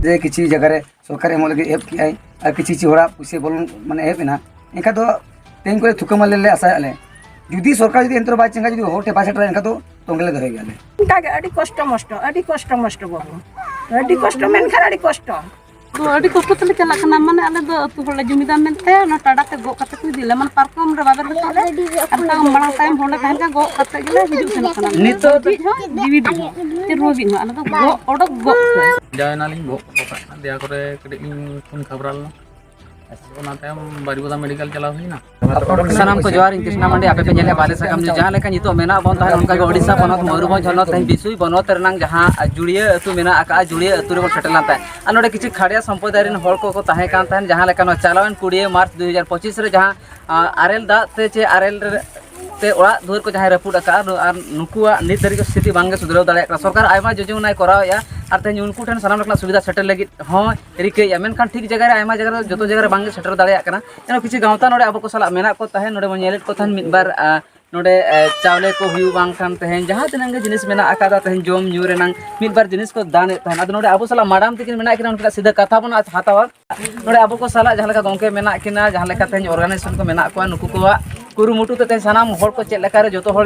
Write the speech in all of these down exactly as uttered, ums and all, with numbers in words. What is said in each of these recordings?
ᱡᱮ ᱠᱤᱪᱷᱩ ᱡᱟᱭᱜᱟ ᱨᱮ ᱥᱚᱨᱠᱟᱨ ᱮᱢᱚᱜ ᱞᱟᱹᱜᱤᱫ ᱮᱦᱚᱵ ᱠᱮᱜᱼᱟᱭ ᱟᱨ ᱠᱤᱪᱷᱩ ᱠᱤᱪᱷᱩ ᱦᱚᱲᱟᱜ ᱯᱩᱭᱥᱟᱹ ᱵᱚᱞᱚᱱ ᱢᱟᱱᱮ ᱮᱦᱚᱵ ᱮᱱᱟ, ᱮᱱᱠᱷᱟᱱ ᱫᱚ ᱛᱮᱦᱮᱧ ᱠᱚᱨᱮ ᱛᱷᱩᱠᱟᱹᱢ ᱟᱞᱮ ᱞᱮ ᱟᱥᱟᱭᱮᱫ ᱞᱮ᱾ ᱡᱩᱫᱤ ᱥᱚᱨᱠᱟᱨ ᱡᱩᱫᱤ ᱮᱱᱛᱮ ᱨᱮᱦᱚᱸ ᱵᱟᱭ ᱪᱮᱸᱜᱷᱟ, ᱡᱩᱫᱤ ᱦᱚᱲ ᱴᱷᱮᱱ ᱵᱟᱭ ᱥᱮᱴᱮᱨᱟ, ᱮᱱᱠᱷᱟᱱ ᱫᱚ ᱛᱚᱸᱜᱮ ᱞᱮ ᱫᱚᱦᱚᱭ ᱜᱮᱭᱟᱞᱮ᱾ ᱚᱱᱠᱟᱜᱮ ᱟᱹᱰᱤ ᱠᱚᱥᱴᱚ ᱢᱚᱥᱴᱚ, ᱟᱹᱰᱤ ᱠᱚᱥᱴᱚ ᱢᱚᱥᱴᱚ ᱵᱟᱹᱵᱩ, ᱟᱹᱰᱤ ᱠᱚᱥᱴᱚ ᱢᱮᱱᱠᱷᱟᱱ ᱟᱹᱰᱤ ᱠᱚᱥᱴᱚ᱾ ᱛᱚ ᱟᱹᱰᱤ ᱠᱚᱥᱴᱚ ᱛᱮᱞᱮ ᱪᱟᱞᱟᱜ ᱠᱟᱱᱟ, ᱢᱟᱱᱮ ᱟᱞᱮ ᱫᱚ ᱟᱹᱛᱩ ᱦᱚᱲ ᱞᱮ ᱡᱩᱢᱤᱫᱟ ᱢᱮᱱᱛᱮ ᱚᱱᱟ ᱴᱟᱰᱟ ᱛᱮ ᱜᱚᱜ ᱠᱟᱛᱮ ᱠᱚ ᱤᱫᱤ ᱞᱮᱭᱟ, ᱢᱟᱱᱮ ᱯᱟᱨᱠᱚᱢ ᱨᱮ ᱵᱟᱵᱮᱨ ᱠᱟᱛᱮ ᱞᱮ, ᱟᱨ ᱛᱟᱣ ᱢᱟᱲᱟᱝ ᱛᱟᱭᱚᱢ ᱦᱚᱲ ᱞᱮ ᱛᱟᱦᱮᱱ ᱠᱷᱟᱱ ᱜᱚᱜ ᱠᱟᱛᱮ ᱜᱮᱞᱮ ᱦᱤᱡᱩᱜ ᱥᱮᱱᱚᱜ ᱠᱟᱱᱟ᱾ ᱱᱤᱛᱚᱜ ᱫᱚ ᱦᱚᱸ ᱡᱤᱣᱤ ᱫᱚ ᱦᱚᱸ ᱪᱮᱫ ᱨᱩᱣᱟᱹ ᱜᱮ ᱦᱚᱸ ᱟᱞᱮ ᱫᱚ ᱜᱚᱜ ᱚᱰᱚᱠ ᱜᱚᱜ ᱯᱮ᱾ ᱡᱟᱣ ᱮᱱᱟᱞᱤᱧ ᱜᱚᱜ ᱠᱚ ᱥᱟᱵ ᱠᱟᱜ ᱫᱮᱭᱟ ᱠᱚᱨᱮ ᱠᱟᱹᱴᱤᱡ ᱞᱤᱧ ᱯᱷᱳᱱ ᱠᱷᱟᱵᱽᱨᱟ ᱞᱮᱱᱟ᱾ ᱚᱱᱟ ᱛᱟᱭᱚᱢ ᱵᱟᱨᱤᱯᱟᱫᱟ ᱢᱮᱰᱤᱠᱮᱞ ᱪᱟᱞᱟᱣ ᱦᱩᱭᱱᱟ᱾ ᱥᱟᱱᱟᱢ ᱠᱚ ᱡᱚᱦᱟᱨ, ᱤᱧ ᱠᱨᱤᱥᱱᱟ ᱢᱟᱱᱰᱤ, ᱟᱯᱮ ᱯᱮ ᱧᱮᱞᱮᱫᱼᱟ ᱵᱟᱞᱮ ᱥᱟᱠᱟᱢ ᱧᱩ᱾ ᱡᱟᱦᱟᱸ ᱞᱮᱠᱟ ᱱᱤᱛᱚᱜ ᱢᱮᱱᱟᱜ ᱵᱚᱱ ᱛᱟᱦᱮᱸᱫ, ᱚᱱᱠᱟ ᱜᱮ ᱳᱰᱤᱥᱟ ᱯᱚᱱᱚᱛ ᱢᱚᱭᱩᱨᱵᱷᱚᱸᱡᱽ ᱦᱚᱱᱚᱛ ᱛᱮᱦᱮᱧ ᱵᱤᱥᱩᱭ ᱵᱚᱱᱚᱛ ᱨᱮᱱᱟᱜ ᱡᱟᱦᱟᱸ ᱡᱩᱲᱤᱭᱟᱹ ᱟᱹᱛᱩ ᱢᱮᱱᱟᱜ ᱟᱠᱟᱫᱼᱟ, ᱡᱩᱲᱤᱭᱟᱹ ᱟᱹᱛᱩ ᱨᱮᱵᱚᱱ ᱥᱮᱴᱮᱨ ᱞᱮᱱ ᱛᱟᱦᱮᱸᱫ᱾ ᱟᱨ ᱱᱚᱰᱮ ᱠᱤᱪᱷᱩ ᱠᱷᱟᱲᱭᱟ ᱥᱚᱢᱯᱨᱚᱫᱟᱭ ᱨᱮᱱ ᱦᱚᱲ ᱠᱚᱠᱚ ᱛᱟᱦᱮᱸ ᱠᱟᱱ ᱛᱟᱦᱮᱸᱫ, ᱡᱟᱦᱟᱸ ᱞᱮᱠᱟ ᱱᱚᱣᱟ ᱪᱟᱞᱟᱣᱮᱱ ᱠᱩᱲᱤ ᱢᱟᱨᱪ ᱫᱩ ᱦᱟᱡᱟᱨ ᱯᱚᱸᱪᱤᱥ ᱨᱮ ᱡᱟᱦᱟᱸ, ᱟ, ᱟᱨᱮᱞ ᱫᱟᱜ ᱛᱮ ᱪᱮ ᱟᱨᱮᱞ ᱨᱮ ᱛᱮ ᱚᱲᱟᱜ ᱫᱩᱣᱟᱹᱨ ᱠᱚ ᱡᱟᱦᱟᱸᱭ ᱨᱟᱹᱯᱩᱫ ᱟᱠᱟᱫᱼᱟ, ᱟᱨ ᱱᱩᱠᱩᱣᱟᱜ ᱱᱤᱛ ᱫᱷᱟᱹᱨᱤᱡ ᱥᱛᱷᱤᱛᱤ ᱵᱟᱝᱜᱮ ᱥᱩᱫᱷᱨᱟᱹᱣ ᱫᱟᱲᱮᱭᱟᱜ ᱠᱟᱱᱟ᱾ ᱥᱚᱨᱠᱟᱨ ᱟᱭᱢᱟ ᱡᱳᱡᱚᱱᱟᱭ ᱠᱚᱨᱟᱣᱮᱫᱼᱟ, ᱟᱨ ᱛᱮᱦᱮᱧ ᱩᱱᱠᱩ ᱴᱷᱮᱱ ᱥᱟᱱᱟᱢ ᱞᱮᱠᱟᱱᱟᱜ ᱥᱩᱵᱤᱫᱷᱟ ᱥᱮᱴᱮᱨ ᱞᱟᱹᱜᱤᱫ ᱦᱚᱸ ᱨᱤᱠᱟᱹᱭᱮᱫᱼᱟ, ᱢᱮᱱᱠᱷᱟᱱ ᱴᱷᱤᱠ ᱡᱟᱭᱜᱟ ᱨᱮ ᱟᱭᱢᱟ ᱡᱟᱭᱜᱟ ᱨᱮ ᱡᱚᱛᱚ ᱡᱟᱭᱜᱟ ᱨᱮ ᱵᱟᱝᱜᱮ ᱥᱮᱴᱮᱨ ᱫᱟᱲᱮᱭᱟᱜ ᱠᱟᱱᱟ᱾ ᱮᱱᱦᱚᱸ ᱠᱤᱪᱷᱩ ᱜᱟᱶᱛᱟ ᱱᱚᱰᱮ ᱟᱵᱚ ᱠᱚ ᱥᱟᱞᱟᱜ ᱢᱮᱱᱟᱜ ᱠᱚ ᱛᱟᱦᱮᱸᱫ, ᱱᱚᱰᱮ ᱵᱚᱱ ᱧᱮᱞᱮᱫ ᱠᱚ ᱛᱟᱦᱮᱸᱫ ᱢᱤᱫ ᱵᱟᱨ, ᱟ, ᱱᱚᱰᱮ, ᱮ, ᱪᱟᱣᱞᱮ ᱠᱚ ᱦᱩᱭᱩᱜ ᱵᱟᱝ ᱠᱷᱟᱱ ᱛᱮᱦᱮᱧ ᱡᱟᱦᱟᱸ ᱛᱤᱱᱟᱹᱜ ᱜᱮ ᱡᱤᱱᱤᱥ ᱢᱮᱱᱟᱜ ᱟᱠᱟᱫᱟ, ᱛᱮᱦᱮᱧ ᱡᱚᱢ ᱧᱩ ᱨᱮᱱᱟᱝ ᱢᱤᱫ ᱵᱟᱨ ᱡᱤᱱᱤᱥ ᱠᱚ ᱫᱟᱱᱮᱫ ᱛᱟᱦᱮᱸᱫ᱾ ᱟᱫᱚ ᱱᱚᱰᱮ ᱟᱵᱚ ᱥᱟᱞᱟᱜ ᱢᱟᱰᱟᱢ ᱛᱟᱹᱠᱤᱱ ᱢᱮᱱᱟᱜ ᱠᱤᱱᱟ, ᱩᱱᱠᱤᱱᱟᱜ ᱥᱤᱫᱷᱟᱹ ᱠᱟᱛᱷᱟ ᱵᱚᱱ ᱦᱟᱛᱟᱣᱟ᱾ ᱱᱚᱰᱮ ᱟᱵᱚ ᱠᱚ ᱥᱟᱞᱟᱜ ᱡᱟᱦᱟᱸ ᱞᱮᱠᱟ ᱜᱚᱢᱠᱮ ᱢᱮᱱᱟᱜ ᱠᱤᱱᱟ, ᱡᱟᱦᱟᱸ ᱞᱮᱠᱟ ᱛᱮᱦᱮᱧ organization ᱠᱚ ᱢᱮᱱᱟᱜ ᱠᱚᱣᱟ, ᱱᱩᱠᱩ ᱠᱚᱣᱟᱜ ᱠᱩᱨᱩᱢᱩᱴᱩ ᱛᱮ ᱛᱮᱦᱮᱧ ᱥᱟᱱᱟᱢ ᱦᱚᱲ ᱠᱚ ᱪᱮᱫ ᱞᱮᱠᱟᱨᱮ ᱡᱚᱛᱚ ᱦᱚᱲ,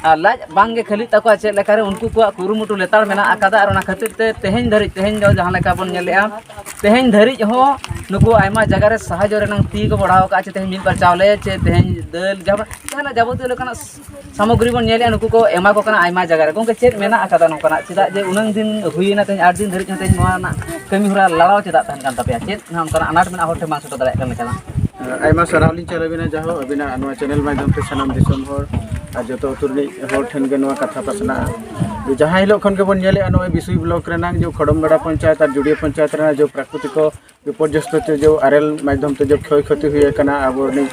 ᱟ, ᱞᱟᱡ ᱵᱟᱝᱜᱮ ᱠᱷᱟᱹᱞᱤᱜ ᱛᱟᱠᱚᱣᱟ, ᱪᱮᱫ ᱞᱮᱠᱟᱨᱮ ᱩᱱᱠᱩ ᱠᱚᱣᱟᱜ ᱠᱩᱨᱩᱢᱩᱴᱩ ᱞᱮᱛᱟᱲ ᱢᱮᱱᱟᱜ ᱟᱠᱟᱫᱟ᱾ ᱟᱨ ᱚᱱᱟ ᱠᱷᱟᱹᱛᱤᱨ ᱛᱮ ᱛᱮᱦᱮᱧ ᱫᱷᱟᱹᱨᱤᱡ, ᱛᱮᱦᱮᱧ ᱫᱚ ᱡᱟᱦᱟᱸ ᱞᱮᱠᱟ ᱵᱚᱱ ᱧᱮᱞᱮᱜᱼᱟ, ᱛᱮᱦᱮᱧ ᱫᱷᱟᱹᱨᱤᱡ ᱦᱚᱸ ᱱᱩᱠᱩ ᱟᱭᱢᱟ ᱡᱟᱭᱜᱟ ᱨᱮ ᱥᱟᱦᱟᱡᱽᱡᱚ ᱨᱮᱱᱟᱝ ᱛᱤ ᱠᱚ ᱵᱟᱲᱦᱟᱣ ᱟᱠᱟᱫᱼᱟ, ᱪᱮ ᱛᱮᱦᱮᱧ ᱢᱤᱫ ᱵᱟᱨ ᱪᱟᱣᱞᱮ, ᱪᱮ ᱛᱮᱦᱮᱧ ᱫᱟᱹᱞ, ᱡᱟᱦᱟᱸ ᱡᱟᱦᱟᱱᱟᱜ ᱡᱟᱵᱚᱛᱤᱭᱚ ᱞᱮᱠᱟᱱᱟᱜ ᱥᱟᱢᱚᱜᱨᱤ ᱵᱚᱱ ᱧᱮᱞᱮᱜᱼᱟ, ᱱᱩᱠᱩ ᱠᱚ ᱮᱢᱟ ᱠᱚ ᱠᱟᱱᱟ ᱟᱭᱢᱟ ᱡᱟᱭᱜᱟ ᱨᱮ᱾ ᱜᱚᱢᱠᱮ, ᱪᱮᱫ ᱢᱮᱱᱟᱜ ᱟᱠᱟᱫᱟ ᱱᱚᱝᱠᱟᱱᱟᱜ? ᱪᱮᱫᱟᱜ ᱡᱮ ᱩᱱᱟᱹᱝ ᱫᱤᱱ ᱦᱩᱭᱮᱱᱟ, ᱛᱮᱦᱮᱧ ᱟᱴ ᱫᱤᱱ ᱫᱷᱟᱹᱨᱤᱡ ᱦᱚᱸ ᱛᱮᱦᱮᱧ ᱱᱚᱣᱟ ᱨᱮᱱᱟᱜ ᱠᱟᱹᱢᱤ ᱦᱚᱨᱟ ᱞᱟᱲᱟᱣ ᱪᱮᱫᱟᱜ ᱛᱟᱦᱮᱱ ᱠᱟᱱ ᱛᱟᱯᱮᱭᱟ? ᱪᱮᱫ ᱱᱟᱜ ᱚᱱᱠᱟᱱᱟᱜ ᱟᱱᱟᱴ ᱢᱮᱱᱟᱜᱼᱟ ᱦᱚᱲ ᱴᱷᱮᱱ ᱵᱟᱝ ᱥᱮᱴᱮᱨ ᱫᱟᱲᱮᱭᱟᱜ ᱠᱟᱱ ᱞᱮᱠᱟᱱᱟᱜ? ᱟᱭᱢᱟ ᱥᱟᱨᱦᱟᱣ ᱞᱤᱧ ᱪᱟᱞ ᱟᱹᱵᱤᱱᱟ, ᱡᱟᱦᱳ ᱟᱹᱵᱤᱱᱟᱜ ᱱᱚᱣᱟ channel ᱢᱟᱫᱽᱫᱷᱚᱢ ᱛᱮ ᱥᱟᱱᱟᱢ ᱫᱤᱥᱚᱢ ᱦᱚᱲ ᱟᱨ ᱡᱚᱛᱚ ᱟᱹᱛᱩ ᱨᱤᱱᱤᱡ ᱦᱚᱲ ᱴᱷᱮᱱ ᱜᱮ ᱱᱚᱣᱟ ᱠᱟᱛᱷᱟ ᱯᱟᱥᱱᱟᱜᱼᱟ᱾ ᱡᱟᱦᱟᱸ ᱦᱤᱞᱳᱜ ᱠᱷᱚᱱ ᱜᱮᱵᱚᱱ ᱧᱮᱞᱮᱜᱼᱟ, ᱱᱚᱜᱼᱚᱭ ᱵᱤᱥᱩᱭ block ᱨᱮᱱᱟᱜ ᱡᱮ ᱠᱷᱚᱲᱚᱢ ᱜᱟᱰᱟ ᱯᱚᱧᱪᱟᱭᱮᱛ ᱟᱨ ᱡᱩᱲᱤᱭᱟᱹ ᱯᱚᱧᱪᱟᱭᱮᱛ ᱨᱮᱱᱟᱜ ᱡᱮ ᱯᱨᱟᱠᱨᱤᱛᱤᱠ ᱵᱤᱯᱚᱨᱡᱚᱥᱛᱚ ᱛᱮ ᱡᱮ ᱟᱨᱮᱞ ᱢᱟᱫᱽᱫᱷᱚᱢ ᱛᱮ ᱡᱮ ᱠᱷᱚᱭ ᱠᱷᱚᱛᱤ ᱦᱩᱭ ᱟᱠᱟᱱᱟ, ᱟᱵᱚ ᱨᱤᱱᱤᱡ,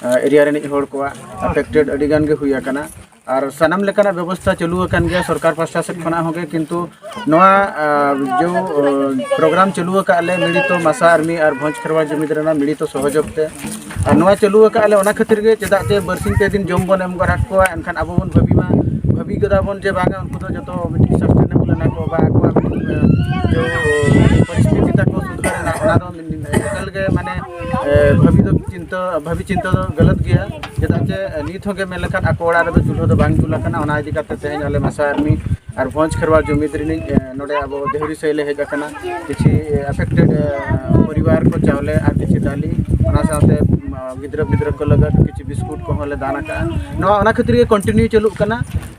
ᱟᱸ, area ᱨᱤᱱᱤᱡ ᱦᱚᱲ ᱠᱚᱣᱟᱜ affected ᱟᱹᱰᱤ ᱜᱟᱱ ᱜᱮ ᱦᱩᱭ ᱟᱠᱟᱱᱟ᱾ ᱟᱨ ᱥᱟᱱᱟᱢ ᱞᱮᱠᱟᱱᱟᱜ ᱵᱮᱵᱚᱥᱛᱷᱟ ᱪᱟᱹᱞᱩ ᱟᱠᱟᱱ ᱜᱮᱭᱟ ᱥᱚᱨᱠᱟᱨ ᱯᱟᱥᱴᱟ ᱥᱮᱫ ᱠᱷᱚᱱᱟᱜ ᱦᱚᱸ ᱜᱮ, ᱠᱤᱱᱛᱩ ᱱᱚᱣᱟ, ᱟᱸ, ᱡᱮ, ᱟᱸ, program ᱪᱟᱹᱞᱩ ᱟᱠᱟᱫ ᱞᱮ ᱢᱤᱲᱤᱛᱚ ᱢᱟᱥᱟ ᱟᱨᱢᱤ ᱟᱨ ᱵᱷᱚᱸᱡᱽ ᱠᱷᱮᱨᱣᱟᱞ ᱡᱩᱢᱤᱫ ᱨᱮᱱᱟᱜ ᱢᱤᱲᱤᱛᱚ ᱥᱚᱦᱚᱡᱳᱜᱽ ᱛᱮ, ᱟᱨ ᱱᱚᱣᱟ ᱪᱟᱹᱞᱩ ᱟᱠᱟᱫ ᱞᱮ ᱚᱱᱟ ᱠᱷᱟᱹᱛᱤᱨ ᱜᱮ, ᱪᱮᱫᱟᱜ ᱡᱮ ᱵᱟᱨᱥᱤᱧ ᱯᱮ ᱫᱤᱱ ᱡᱚᱢ ᱵᱚᱱ ᱮᱢ ᱜᱚᱫ ᱟᱠᱚᱣᱟ, ᱮᱱᱠᱷᱟᱱ ᱟᱵᱚ ᱵᱚᱱ ᱵᱷᱟᱹᱵᱤ ᱢᱟ, ᱵᱷᱟᱹᱵᱤ ᱜᱚᱫᱟ ᱵᱚᱱ ᱡᱮ ᱵᱟᱝᱟ ᱩᱱᱠᱩ ᱫᱚ ᱡᱚᱛᱚ ᱢᱤᱫᱴᱤᱡ sustainable ᱮᱱᱟ ᱠᱚ ᱵᱟ ᱟᱠᱚᱣᱟᱜ ᱢᱤᱫᱴᱤᱡ, ᱟᱸ, ᱡᱮ, ᱵᱷᱟᱹᱵᱤ ᱫᱚ ᱪᱤᱱᱛᱟᱹ ᱵᱷᱟᱹᱵᱤ ᱪᱤᱱᱛᱟᱹ ᱫᱚ ᱜᱟᱞᱟᱛ ᱜᱮᱭᱟ᱾ ᱪᱮᱫᱟᱜ ᱪᱮ ᱱᱤᱛ ᱦᱚᱸ ᱜᱮ ᱢᱮᱱ ᱞᱮᱠᱷᱟᱱ ᱟᱠᱚ ᱚᱲᱟᱜ ᱨᱮᱫᱚ ᱪᱩᱞᱦᱟᱹ ᱫᱚ ᱵᱟᱝ ᱡᱩᱞ ᱟᱠᱟᱱᱟ᱾ ᱚᱱᱟ ᱤᱫᱤ ᱠᱟᱛᱮ ᱛᱮᱦᱮᱧ ᱟᱞᱮ ᱢᱟᱥᱟ ᱟᱨᱢᱤ ᱟᱨ ᱵᱷᱚᱸᱡᱽ ᱠᱷᱮᱨᱣᱟᱲ ᱡᱩᱢᱤᱫ ᱨᱤᱱᱤᱡ ᱱᱚᱰᱮ ᱟᱵᱚ ᱫᱮᱦᱩᱨᱤ ᱥᱮᱫ ᱞᱮ ᱦᱮᱡ ᱟᱠᱟᱱᱟ᱾ ᱠᱤᱪᱷᱤ ᱟᱯᱷᱮᱠᱴᱮᱰ ᱯᱚᱨᱤᱵᱟᱨ ᱠᱚ ᱪᱟᱣᱞᱮ ᱟᱨ ᱠᱤᱪᱷᱤ ᱫᱟᱹᱞᱤ, ᱚᱱᱟ ᱥᱟᱶᱛᱮ ᱜᱤᱫᱽᱨᱟᱹ ᱯᱤᱫᱽᱨᱟᱹ ᱠᱚ ᱞᱟᱹᱜᱤᱫ ᱠᱤᱪᱷᱤ ᱵᱤᱥᱠᱩᱴ ᱠᱚᱦᱚᱸ ᱞᱮ ᱫᱟᱱ ᱟᱠᱟᱫᱼᱟ᱾ ᱱᱚᱣᱟ ᱚᱱᱟ ᱠᱷᱟᱹᱛᱤᱨ ᱜᱮ ᱠᱚᱱᱴᱤᱱᱤᱭᱩ ᱪᱟᱹᱞᱩᱜ ᱠᱟᱱᱟ᱾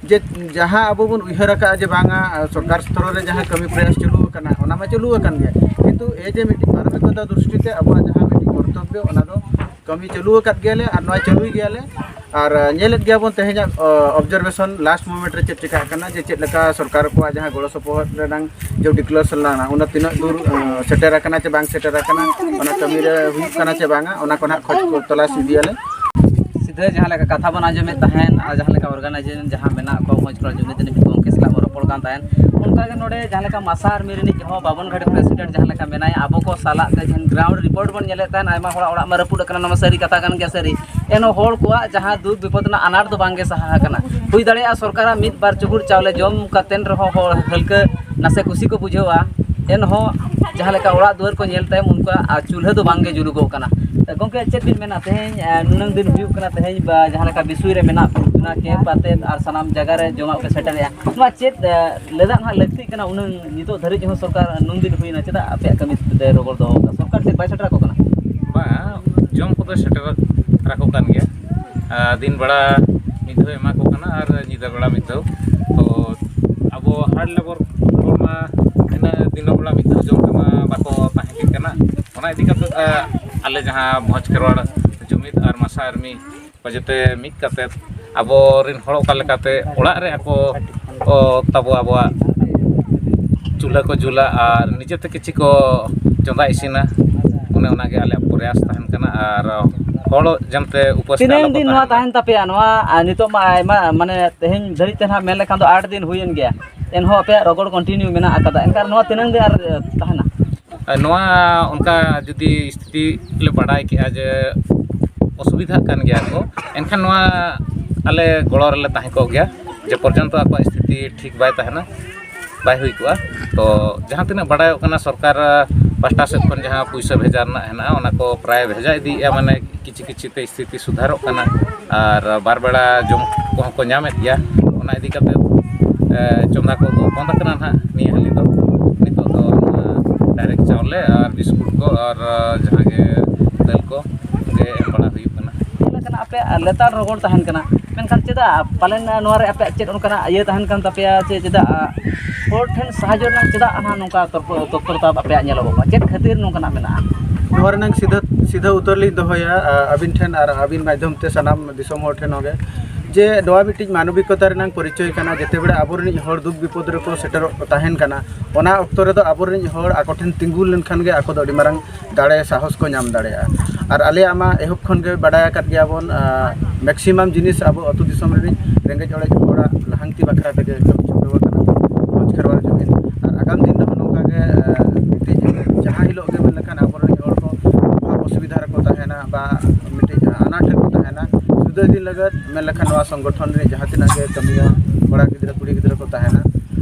ᱡᱮ ᱡᱟᱦᱟᱸ ᱟᱵᱚ ᱵᱚᱱ ᱩᱭᱦᱟᱹᱨ ᱟᱠᱟᱫᱼᱟ ᱡᱮ ᱵᱟᱝᱟ, ᱥᱚᱨᱠᱟᱨ ᱥᱛᱚᱨ ᱨᱮ ᱡᱟᱦᱟᱸ ᱠᱟᱹᱢᱤ ᱯᱨᱚᱭᱟᱥ ᱪᱟᱹᱞᱩ ᱟᱠᱟᱱᱟ, ᱚᱱᱟ ᱢᱟ ᱪᱟᱹᱞᱩ ᱟᱠᱟᱱ ᱜᱮ, ᱠᱤᱱᱛᱩ ᱮ ᱡᱮ ᱢᱤᱫᱴᱤᱡ ᱢᱟᱱᱚᱵᱤᱠᱚᱛᱟ ᱫᱨᱤᱥᱴᱤ ᱛᱮ ᱟᱵᱚᱣᱟᱜ ᱡᱟᱦᱟᱸ ᱢᱤᱫᱴᱤᱡ ᱠᱚᱨᱛᱚᱵᱵᱚ, ᱚᱱᱟ ᱫᱚ ᱠᱟᱹᱢᱤ ᱪᱟᱹᱞᱩ ᱟᱠᱟᱫ ᱜᱮᱭᱟᱞᱮ ᱟᱨ ᱱᱚᱣᱟ ᱪᱟᱹᱞᱩᱭ ᱜᱮᱭᱟᱞᱮ᱾ ᱟᱨ ᱧᱮᱞᱮᱫ ᱜᱮᱭᱟᱵᱚᱱ ᱛᱮᱦᱮᱧᱟᱜ ᱚᱵᱡᱟᱨᱵᱷᱮᱥᱚᱱ ᱞᱟᱥᱴ ᱢᱚᱢᱮᱱᱴ ᱨᱮ ᱪᱮᱫ ᱪᱤᱠᱟᱹᱜ ᱠᱟᱱᱟ, ᱡᱮ ᱪᱮᱫ ᱞᱮᱠᱟ ᱥᱚᱨᱠᱟᱨ ᱠᱚᱣᱟᱜ ᱡᱟᱦᱟᱸ ᱜᱚᱲᱚ ᱥᱚᱯᱚᱦᱚᱫ ᱨᱮᱱᱟᱝ ᱡᱮ ᱰᱤᱠᱞᱟᱨᱮᱥᱚᱱ ᱞᱮᱱᱟ, ᱚᱱᱟ ᱛᱤᱱᱟᱹᱜ ᱫᱩᱨ ᱥᱮᱴᱮᱨ ᱟᱠᱟᱱᱟ ᱪᱮ ᱵᱟᱝ ᱥᱮᱴᱮᱨ ᱟᱠᱟᱱᱟ, ᱚᱱᱟ ᱠᱟᱹᱢᱤ ᱨᱮ ᱦᱩᱭᱩᱜ ᱠᱟᱱᱟ ᱪᱮ ᱵᱟᱝᱟ, ᱚᱱᱟ ᱠᱚ ᱱᱟᱦᱟᱜ ᱠᱷᱚᱡᱽ ᱛᱚᱞᱟᱥ ᱤᱫᱤᱭᱟᱞᱮ᱾ ᱥᱤᱫᱷᱟᱹ ᱡᱟᱦᱟᱸ ᱞᱮᱠᱟ ᱠᱟᱛᱷᱟ ᱵᱚᱱ ᱟᱸᱡᱚᱢᱮᱫ ᱛᱟᱦᱮᱸᱫ ᱟᱨ ᱡᱟᱦᱟᱸ ᱞᱮᱠᱟ ᱚᱨᱜᱟᱱᱟᱭᱡᱮᱥᱚᱱ ᱡᱟᱦᱟᱸ ᱢᱮᱱᱟᱜ ᱠᱚᱣᱟ, ᱢᱚᱡᱽ ᱠᱚᱲᱟ ᱡᱩᱢᱤᱫ ᱨᱤᱱᱤᱡ ᱜᱚᱢᱠᱮ ᱥᱟᱞᱟᱜ ᱵᱚᱱ ᱨᱚᱯᱚᱲ ᱠᱟᱱ ᱛᱟᱦᱮᱸᱫ, ᱚᱱᱠᱟᱜᱮ ᱱᱚᱰᱮ ᱡᱟᱦᱟᱸ ᱞᱮᱠᱟ ᱢᱟᱥᱟ ᱟᱨᱢᱤ ᱨᱤᱱᱤᱡ ᱦᱚᱸ ᱵᱟᱵᱚᱱ ᱜᱷᱟᱴᱤ ᱯᱨᱮᱥᱤᱰᱮᱱᱴ ᱡᱟᱦᱟᱸ ᱞᱮᱠᱟ ᱢᱮᱱᱟᱭᱟ, ᱟᱵᱚ ᱠᱚ ᱥᱟᱞᱟᱜ ᱛᱮ ᱡᱟᱦᱟᱸ ᱜᱨᱟᱣᱩᱱᱰ ᱨᱤᱯᱳᱨᱴ ᱵᱚᱱ ᱧᱮᱞᱮᱫ ᱛᱟᱦᱮᱸᱫ, ᱟᱭᱢᱟ ᱦᱚᱲᱟᱜ ᱚᱲᱟᱜ ᱢᱟ ᱨᱟᱹᱯᱩᱫ ᱟᱠᱟᱱᱟ, ᱱᱚᱣᱟ ᱢᱟ ᱥᱟᱹᱨᱤ ᱠᱟᱛᱷᱟ ᱠᱟᱱ ᱜᱮᱭᱟ, ᱥᱟᱹᱨᱤ᱾ ᱮᱱᱦᱚᱸ ᱦᱚᱲ ᱠᱚᱣᱟᱜ ᱡᱟᱦᱟᱸ ᱫᱩᱠ ᱵᱤᱯᱚᱫ ᱨᱮᱱᱟᱜ ᱟᱱᱟᱴ ᱫᱚ ᱵᱟᱝᱜᱮ ᱥᱟᱦᱟ ᱟᱠᱟᱱᱟ᱾ ᱦᱩᱭ ᱫᱟᱲᱮᱭᱟᱜᱼᱟ ᱥᱚᱨᱠᱟᱨᱟᱜ ᱢᱤᱫ ᱵᱟᱨ ᱪᱩᱯᱩᱫ ᱪᱟᱣᱞᱮ ᱡᱚᱢ ᱠᱟᱛᱮᱱ ᱨᱮᱦᱚᱸ ᱦᱚᱲ ᱦᱟᱹᱞᱠᱟᱹ ᱱᱟᱥᱮ ᱠᱩᱥᱤ ᱠᱚ ᱵᱩᱡᱷᱟᱹᱣᱟ, ᱮᱱᱦᱚᱸ ᱡᱟᱦᱟᱸ ᱞᱮᱠᱟ ᱚᱲᱟᱜ ᱫᱩᱣᱟᱹᱨ ᱠᱚ ᱧᱮᱞ ᱛᱟᱭᱚᱢ ᱩᱱᱠᱩᱣᱟᱜ ᱟᱨ ᱪᱩᱞᱦᱟᱹ ᱫᱚ ᱵᱟᱝᱜᱮ ᱡᱩᱞᱩᱜᱚᱜ ᱠᱟᱱᱟ᱾ ᱜᱚᱢᱠᱮ, ᱪᱮᱫ ᱵᱤᱱ ᱢᱮᱱᱟ, ᱛᱮᱦᱮᱧ ᱮ, ᱱᱩᱱᱟᱹᱝ ᱫᱤᱱ ᱦᱩᱭᱩᱜ ᱠᱟᱱᱟ, ᱛᱮᱦᱮᱧ ᱵᱟ ᱡᱟᱦᱟᱸ ᱞᱮᱠᱟ ᱵᱤᱥᱩᱭ ᱨᱮ ᱢᱮᱱᱟᱜ ᱵᱚᱱᱟ, ᱠᱮᱢᱯ ᱟᱛᱮᱫ ᱟᱨ ᱥᱟᱱᱟᱢ ᱡᱟᱭᱜᱟ ᱨᱮ ᱡᱚᱢᱟᱜ ᱯᱮ ᱥᱮᱴᱮᱨᱮᱜᱼᱟ, ᱱᱚᱣᱟ ᱪᱮᱫ ᱮ, ᱞᱮᱫᱟᱜ ᱦᱟᱸᱜ ᱞᱟᱹᱠᱛᱤᱜ ᱠᱟᱱᱟ? ᱩᱱᱟᱹᱝ ᱱᱤᱛᱚᱜ ᱫᱷᱟᱹᱨᱤᱡ ᱦᱚᱸ ᱥᱚᱨᱠᱟᱨ ᱱᱩᱱ ᱫᱤᱱ ᱦᱩᱭᱱᱟ, ᱪᱮᱫᱟᱜ ᱟᱯᱮᱭᱟᱜ ᱠᱟᱹᱢᱤ ᱛᱮ ᱨᱚᱜᱚᱲ ᱫᱚᱦᱚ ᱠᱟᱜᱼᱟ? ᱥᱚᱨᱠᱟᱨ ᱪᱮᱫ ᱵᱟᱭ ᱥᱮᱴᱮᱨ ᱟᱠᱚ ᱠᱟᱱᱟ? ᱵᱟᱝ, ᱡᱚᱢ ᱠᱚᱫᱚ ᱥᱮᱴᱮᱨ ᱟᱠᱚ ᱠᱟᱱ ᱜᱮᱭᱟ᱾ ᱟᱨ ᱫᱤᱱ ᱵᱮᱲᱟ ᱢᱤᱫ ᱫᱷᱟᱣ ᱮᱢᱟ ᱠᱚ ᱠᱟᱱᱟ ᱟᱨ ᱧᱤᱫᱟᱹ ᱵᱮᱲᱟ ᱢᱤᱫ ᱫᱷᱟᱣ᱾ ᱛᱚ ᱟᱵᱚ ᱦᱟᱨᱰ ᱞᱮᱵᱚᱨ ᱦᱚᱲ ᱢᱟ ᱤᱱᱟᱹ ᱫᱤᱱᱟᱹᱢ ᱵᱮᱲᱟ ᱢᱤᱫ ᱫᱷᱟᱣ ᱡᱚᱢ ᱛᱮᱢᱟ ᱵᱟᱠᱚ ᱛᱟᱦᱮᱸ ᱠᱟᱱᱟ᱾ ᱚᱱᱟ ᱤᱫᱤ ᱠᱟᱛᱮ, ᱟ, ᱟᱞᱮ ᱡᱟᱦᱟᱸ ᱵᱷᱚᱸᱡᱽ ᱠᱷᱮᱨᱣᱟᱲ ᱡᱩᱢᱤᱫ ᱟᱨ ᱢᱟᱥᱟ ᱟᱨᱢᱤ ᱠᱚ ᱡᱚᱛᱚ ᱢᱤᱫ ᱠᱟᱛᱮ ᱟᱵᱚᱨᱮᱱ ᱦᱚᱲ ᱚᱠᱟ ᱞᱮᱠᱟᱛᱮ ᱚᱲᱟᱜ ᱨᱮ ᱟᱠᱚ ᱠᱚ ᱛᱟᱵᱚ ᱟᱵᱚᱣᱟᱜ ᱪᱩᱞᱦᱟᱹ ᱠᱚ ᱡᱩᱞᱟ ᱟᱨ ᱱᱤᱡᱮᱛᱮ ᱠᱤᱪᱷᱤ ᱠᱚ ᱪᱚᱸᱫᱟ ᱤᱥᱤᱱᱟ, ᱚᱱᱮ ᱚᱱᱟᱜᱮ ᱟᱞᱮᱭᱟᱜ ᱯᱨᱚᱭᱟᱥ ᱛᱟᱦᱮᱱ ᱠᱟᱱᱟ᱾ ᱟᱨ ᱦᱚᱲ ᱡᱟᱛᱮ ᱩᱯᱟᱹᱥ ᱛᱮ ᱟᱞᱚ ᱛᱤᱱᱟᱹᱝ ᱠᱚ ᱫᱤᱱ ᱱᱚᱣᱟ ᱛᱟᱦᱮᱱ ᱢᱟ᱾ ᱛᱟᱦᱮᱱ ᱛᱟᱯᱮᱭᱟ? ᱱᱚᱣᱟ, ᱟᱨ ᱱᱤᱛᱚᱜ ᱢᱟ ᱟᱭᱢᱟ, ᱢᱟᱱᱮ, ᱛᱮᱦᱮᱧ ᱫᱷᱟᱹᱨᱤᱡ ᱛᱮ ᱱᱟᱦᱟᱜ ᱢᱮᱱ ᱞᱮᱠᱷᱟᱱ ᱫᱚ ᱟᱴ ᱫᱤᱱ ᱦᱩᱭᱮᱱ ᱜᱮᱭᱟ, ᱮᱱᱦᱚᱸ ᱟᱯᱮᱭᱟᱜ ᱨᱚᱜᱚᱲ ᱠᱚᱱᱴᱤᱱᱤᱭᱩ ᱢᱮᱱᱟᱜ ᱟᱠᱟᱫᱟ, ᱮᱱᱠᱷᱟᱱ ᱱᱚᱣᱟ ᱛᱤᱱᱟᱹᱝ ᱫᱤᱱ ᱟᱨ, ᱮ, ᱛᱟᱦᱮᱱᱟ? ᱟᱨ ᱱᱚᱣᱟ ᱚᱱᱠᱟ ᱡᱩᱫᱤ ᱥᱛᱷᱤᱛᱤ ᱞᱮ ᱵᱟᱰᱟᱭ ᱠᱮᱜᱼᱟ ᱡᱮ ᱚᱥᱩᱵᱤᱫᱷᱟᱜ ᱠᱟᱱ ᱜᱮᱭᱟ ᱠᱚ, ᱮᱱᱠᱷᱟᱱ ᱱᱚᱣᱟ ᱟᱞᱮ ᱜᱚᱲᱚ ᱨᱮᱞᱮ ᱛᱟᱦᱮᱸ ᱠᱚᱜ ᱜᱮᱭᱟ, ᱡᱮ ᱯᱚᱨᱡᱚᱱᱛᱚ ᱟᱠᱚᱣᱟᱜ ᱥᱛᱷᱤᱛᱤ ᱴᱷᱤᱠ ᱵᱟᱭ ᱛᱟᱦᱮᱱᱟ, ᱵᱟᱭ ᱦᱩᱭ ᱠᱚᱜᱼᱟ᱾ ᱛᱚ ᱡᱟᱦᱟᱸ ᱛᱤᱱᱟᱹᱜ ᱵᱟᱰᱟᱭᱚᱜ ᱠᱟᱱᱟ, ᱥᱚᱨᱠᱟᱨ ᱯᱟᱦᱴᱟ ᱥᱮᱫ ᱠᱷᱚᱱ ᱡᱟᱦᱟᱸ ᱯᱩᱭᱥᱟᱹ ᱵᱷᱮᱡᱟ ᱨᱮᱱᱟᱜ ᱦᱮᱱᱟᱜᱼᱟ, ᱚᱱᱟ ᱠᱚ ᱯᱨᱟᱭ ᱵᱷᱮᱡᱟ ᱤᱫᱤᱭᱮᱫᱼᱟ, ᱢᱟᱱᱮ ᱠᱤᱪᱷᱤ ᱠᱤᱪᱷᱤ ᱛᱮ ᱥᱛᱷᱤᱛᱤ ᱥᱩᱫᱷᱟᱨᱚᱜ ᱠᱟᱱᱟ ᱟᱨ ᱵᱟᱨ ᱵᱮᱲᱟ ᱡᱚᱢ ᱠᱚᱦᱚᱸ ᱠᱚ ᱧᱟᱢᱮᱫ ᱜᱮᱭᱟ᱾ ᱚᱱᱟ ᱤᱫᱤ ᱠᱟᱛᱮ ᱪᱚᱸᱫᱟ ᱠᱚ ᱵᱚᱱᱫ ᱟᱠᱟᱱᱟ ᱱᱟᱦᱟᱜ ᱱᱤᱭᱟᱹ ᱦᱟᱹᱞᱤ ᱫᱚ᱾ ᱱᱤᱛᱚᱜ ᱫᱚ ᱱᱚᱣᱟ ᱰᱟᱭᱨᱮᱠᱴ ᱪᱟᱣᱞᱮ ᱟᱨ ᱵᱤᱥᱠᱩᱴ ᱠᱚ ᱟᱨ ᱡᱟᱦᱟᱸ ᱜᱮ ᱫᱟᱹᱞ ᱠᱚ ᱜᱮ ᱮᱢ ᱵᱟᱲᱟ ᱦᱩᱭᱩᱜ ᱠᱟᱱᱟ᱾ ᱧᱮᱞ ᱟᱠᱟᱱᱟ ᱟᱯᱮᱭᱟᱜ ᱞᱮᱛᱟᱲ ᱨᱚᱜᱚᱲ ᱛᱟᱦᱮᱱ ᱠᱟᱱᱟ, ᱢᱮᱱᱠᱷᱟᱱ ᱪᱮᱫᱟᱜ ᱯᱟᱞᱮᱱ ᱱᱚᱣᱟ ᱨᱮ ᱟᱯᱮᱭᱟᱜ ᱪᱮᱫ ᱚᱱᱠᱟᱱᱟᱜ ᱤᱭᱟᱹ ᱛᱟᱦᱮᱱ ᱠᱟᱱ ᱛᱟᱯᱮᱭᱟ ᱪᱮ ᱪᱮᱫᱟᱜ ᱦᱚᱲ ᱴᱷᱮᱱ ᱥᱟᱦᱟᱡᱽᱡᱚ ᱨᱮᱱᱟᱜ ᱪᱮᱫᱟᱜ ᱱᱟᱦᱟᱜ ᱱᱚᱝᱠᱟ ᱛᱚᱨᱯᱚ-, ᱛᱚᱛᱯᱚᱨᱚᱛᱟ ᱟᱯᱮᱭᱟᱜ ᱧᱮᱞᱚᱜᱚᱜ ᱠᱟᱱᱟ? ᱪᱮᱫ ᱠᱷᱟᱹᱛᱤᱨ ᱱᱚᱝᱠᱟᱱᱟᱜ ᱢᱮᱱᱟᱜᱼᱟ? ᱱᱚᱣᱟ ᱨᱮᱱᱟᱝ ᱥᱤᱫᱷᱟᱹ, ᱥᱤᱫᱷᱟᱹ ᱩᱛᱟᱹᱨ ᱞᱤᱧ ᱫᱚᱦᱚᱭᱟ, ᱟ, ᱟᱹᱵᱤᱱ ᱴᱷᱮᱱ ᱟᱨ ᱟᱹᱵᱤᱱ ᱢᱟᱫᱽᱫᱷᱚᱢ ᱛᱮ ᱥᱟᱱᱟᱢ ᱫᱤᱥᱚᱢ ᱦᱚᱲ ᱴᱷᱮᱱ ᱦᱚᱸᱜᱮ, ᱡᱮ ᱱᱚᱣᱟ ᱢᱤᱫᱴᱤᱡ ᱢᱟᱱᱚᱵᱤᱠᱚᱛᱟ ᱨᱮᱱᱟᱝ ᱯᱚᱨᱤᱪᱚᱭ ᱠᱟᱱᱟ᱾ ᱡᱮᱛᱮ ᱵᱮᱲᱟ ᱟᱵᱚᱨᱮᱱ ᱦᱚᱲ ᱫᱩᱠ ᱵᱤᱯᱚᱫ ᱨᱮᱠᱚ ᱥᱮᱴᱮᱨᱚᱜ ᱠᱚ ᱛᱟᱦᱮᱱ ᱠᱟᱱᱟ, ᱚᱱᱟ ᱚᱠᱛᱚ ᱨᱮᱫᱚ ᱟᱵᱚᱨᱮᱱ ᱦᱚᱲ ᱟᱠᱚ ᱴᱷᱮᱱ ᱛᱤᱸᱜᱩ ᱞᱮᱱᱠᱷᱟᱱ ᱜᱮ ᱟᱠᱚ ᱫᱚ ᱟᱹᱰᱤ ᱢᱟᱨᱟᱝ ᱫᱟᱲᱮ, ᱥᱟᱦᱚᱥ ᱠᱚ ᱧᱟᱢ ᱫᱟᱲᱮᱭᱟᱜᱼᱟ᱾ ᱟᱨ ᱟᱞᱮᱭᱟᱜ ᱢᱟ ᱮᱦᱚᱵ ᱠᱷᱚᱱ ᱜᱮ ᱵᱟᱰᱟᱭ ᱟᱠᱟᱫ ᱜᱮᱭᱟ ᱵᱚᱱ, ᱟ, ᱢᱮᱠᱥᱤᱢᱟᱢ ᱡᱤᱱᱤᱥ ᱟᱵᱚ ᱟᱹᱛᱩ ᱫᱤᱥᱚᱢ ᱨᱮᱱᱤᱡ ᱨᱮᱸᱜᱮᱡ ᱚᱨᱮᱡ ᱦᱚᱲᱟᱜ ᱞᱟᱦᱟᱱᱛᱤ ᱵᱟᱠᱷᱨᱟ ᱛᱮᱜᱮ ᱠᱟᱹᱢᱤ ᱪᱷᱩᱴᱟᱹᱣ ᱟᱠᱟᱱᱟ ᱠᱚ, ᱠᱷᱚᱡᱽ ᱠᱷᱮᱨᱣᱟᱲ ᱡᱩᱢᱤᱱ᱾ ᱟᱨ ᱟᱜᱟᱢ ᱫᱤᱱ ᱨᱮᱦᱚᱸ ᱱᱚᱝᱠᱟ ᱜᱮ, ᱟ, ᱢᱤᱫᱴᱤᱡ ᱡᱟᱦᱟᱸ ᱦᱤᱞᱳᱜ ᱜᱮ ᱢᱮᱱ ᱞᱮᱠᱷᱟᱱ ᱟᱵᱚᱨᱮᱱ ᱦᱚᱲ ᱠᱚ ᱚᱵᱷᱟᱵ ᱚᱥᱩᱵᱤᱫᱷᱟ ᱨᱮᱠᱚ ᱛᱟᱦᱮᱱᱟ ᱵᱟ ᱢᱤᱫᱴᱤᱡ ᱟᱱᱟᱴ ᱨᱮᱠᱚ ᱛᱟᱦᱮᱱᱟ, ᱥᱩᱫᱷᱟᱹ ᱤᱫᱤ ᱞᱟᱹᱜᱤᱫ ᱢᱮᱱ ᱞᱮᱠᱷᱟᱱ ᱱᱚᱣᱟ ᱥᱚᱝᱜᱚᱴᱷᱚᱱ ᱨᱮ ᱡᱟᱦᱟᱸ ᱛᱤᱱᱟᱹᱜ ᱜᱮ ᱠᱟᱹᱢᱤᱭᱟ ᱠᱚᱲᱟ ᱜᱤᱫᱽᱨᱟᱹ ᱠᱩᱲᱤ ᱜᱤᱫᱽᱨᱟᱹ ᱠᱚ ᱛᱟᱦᱮᱱᱟ᱾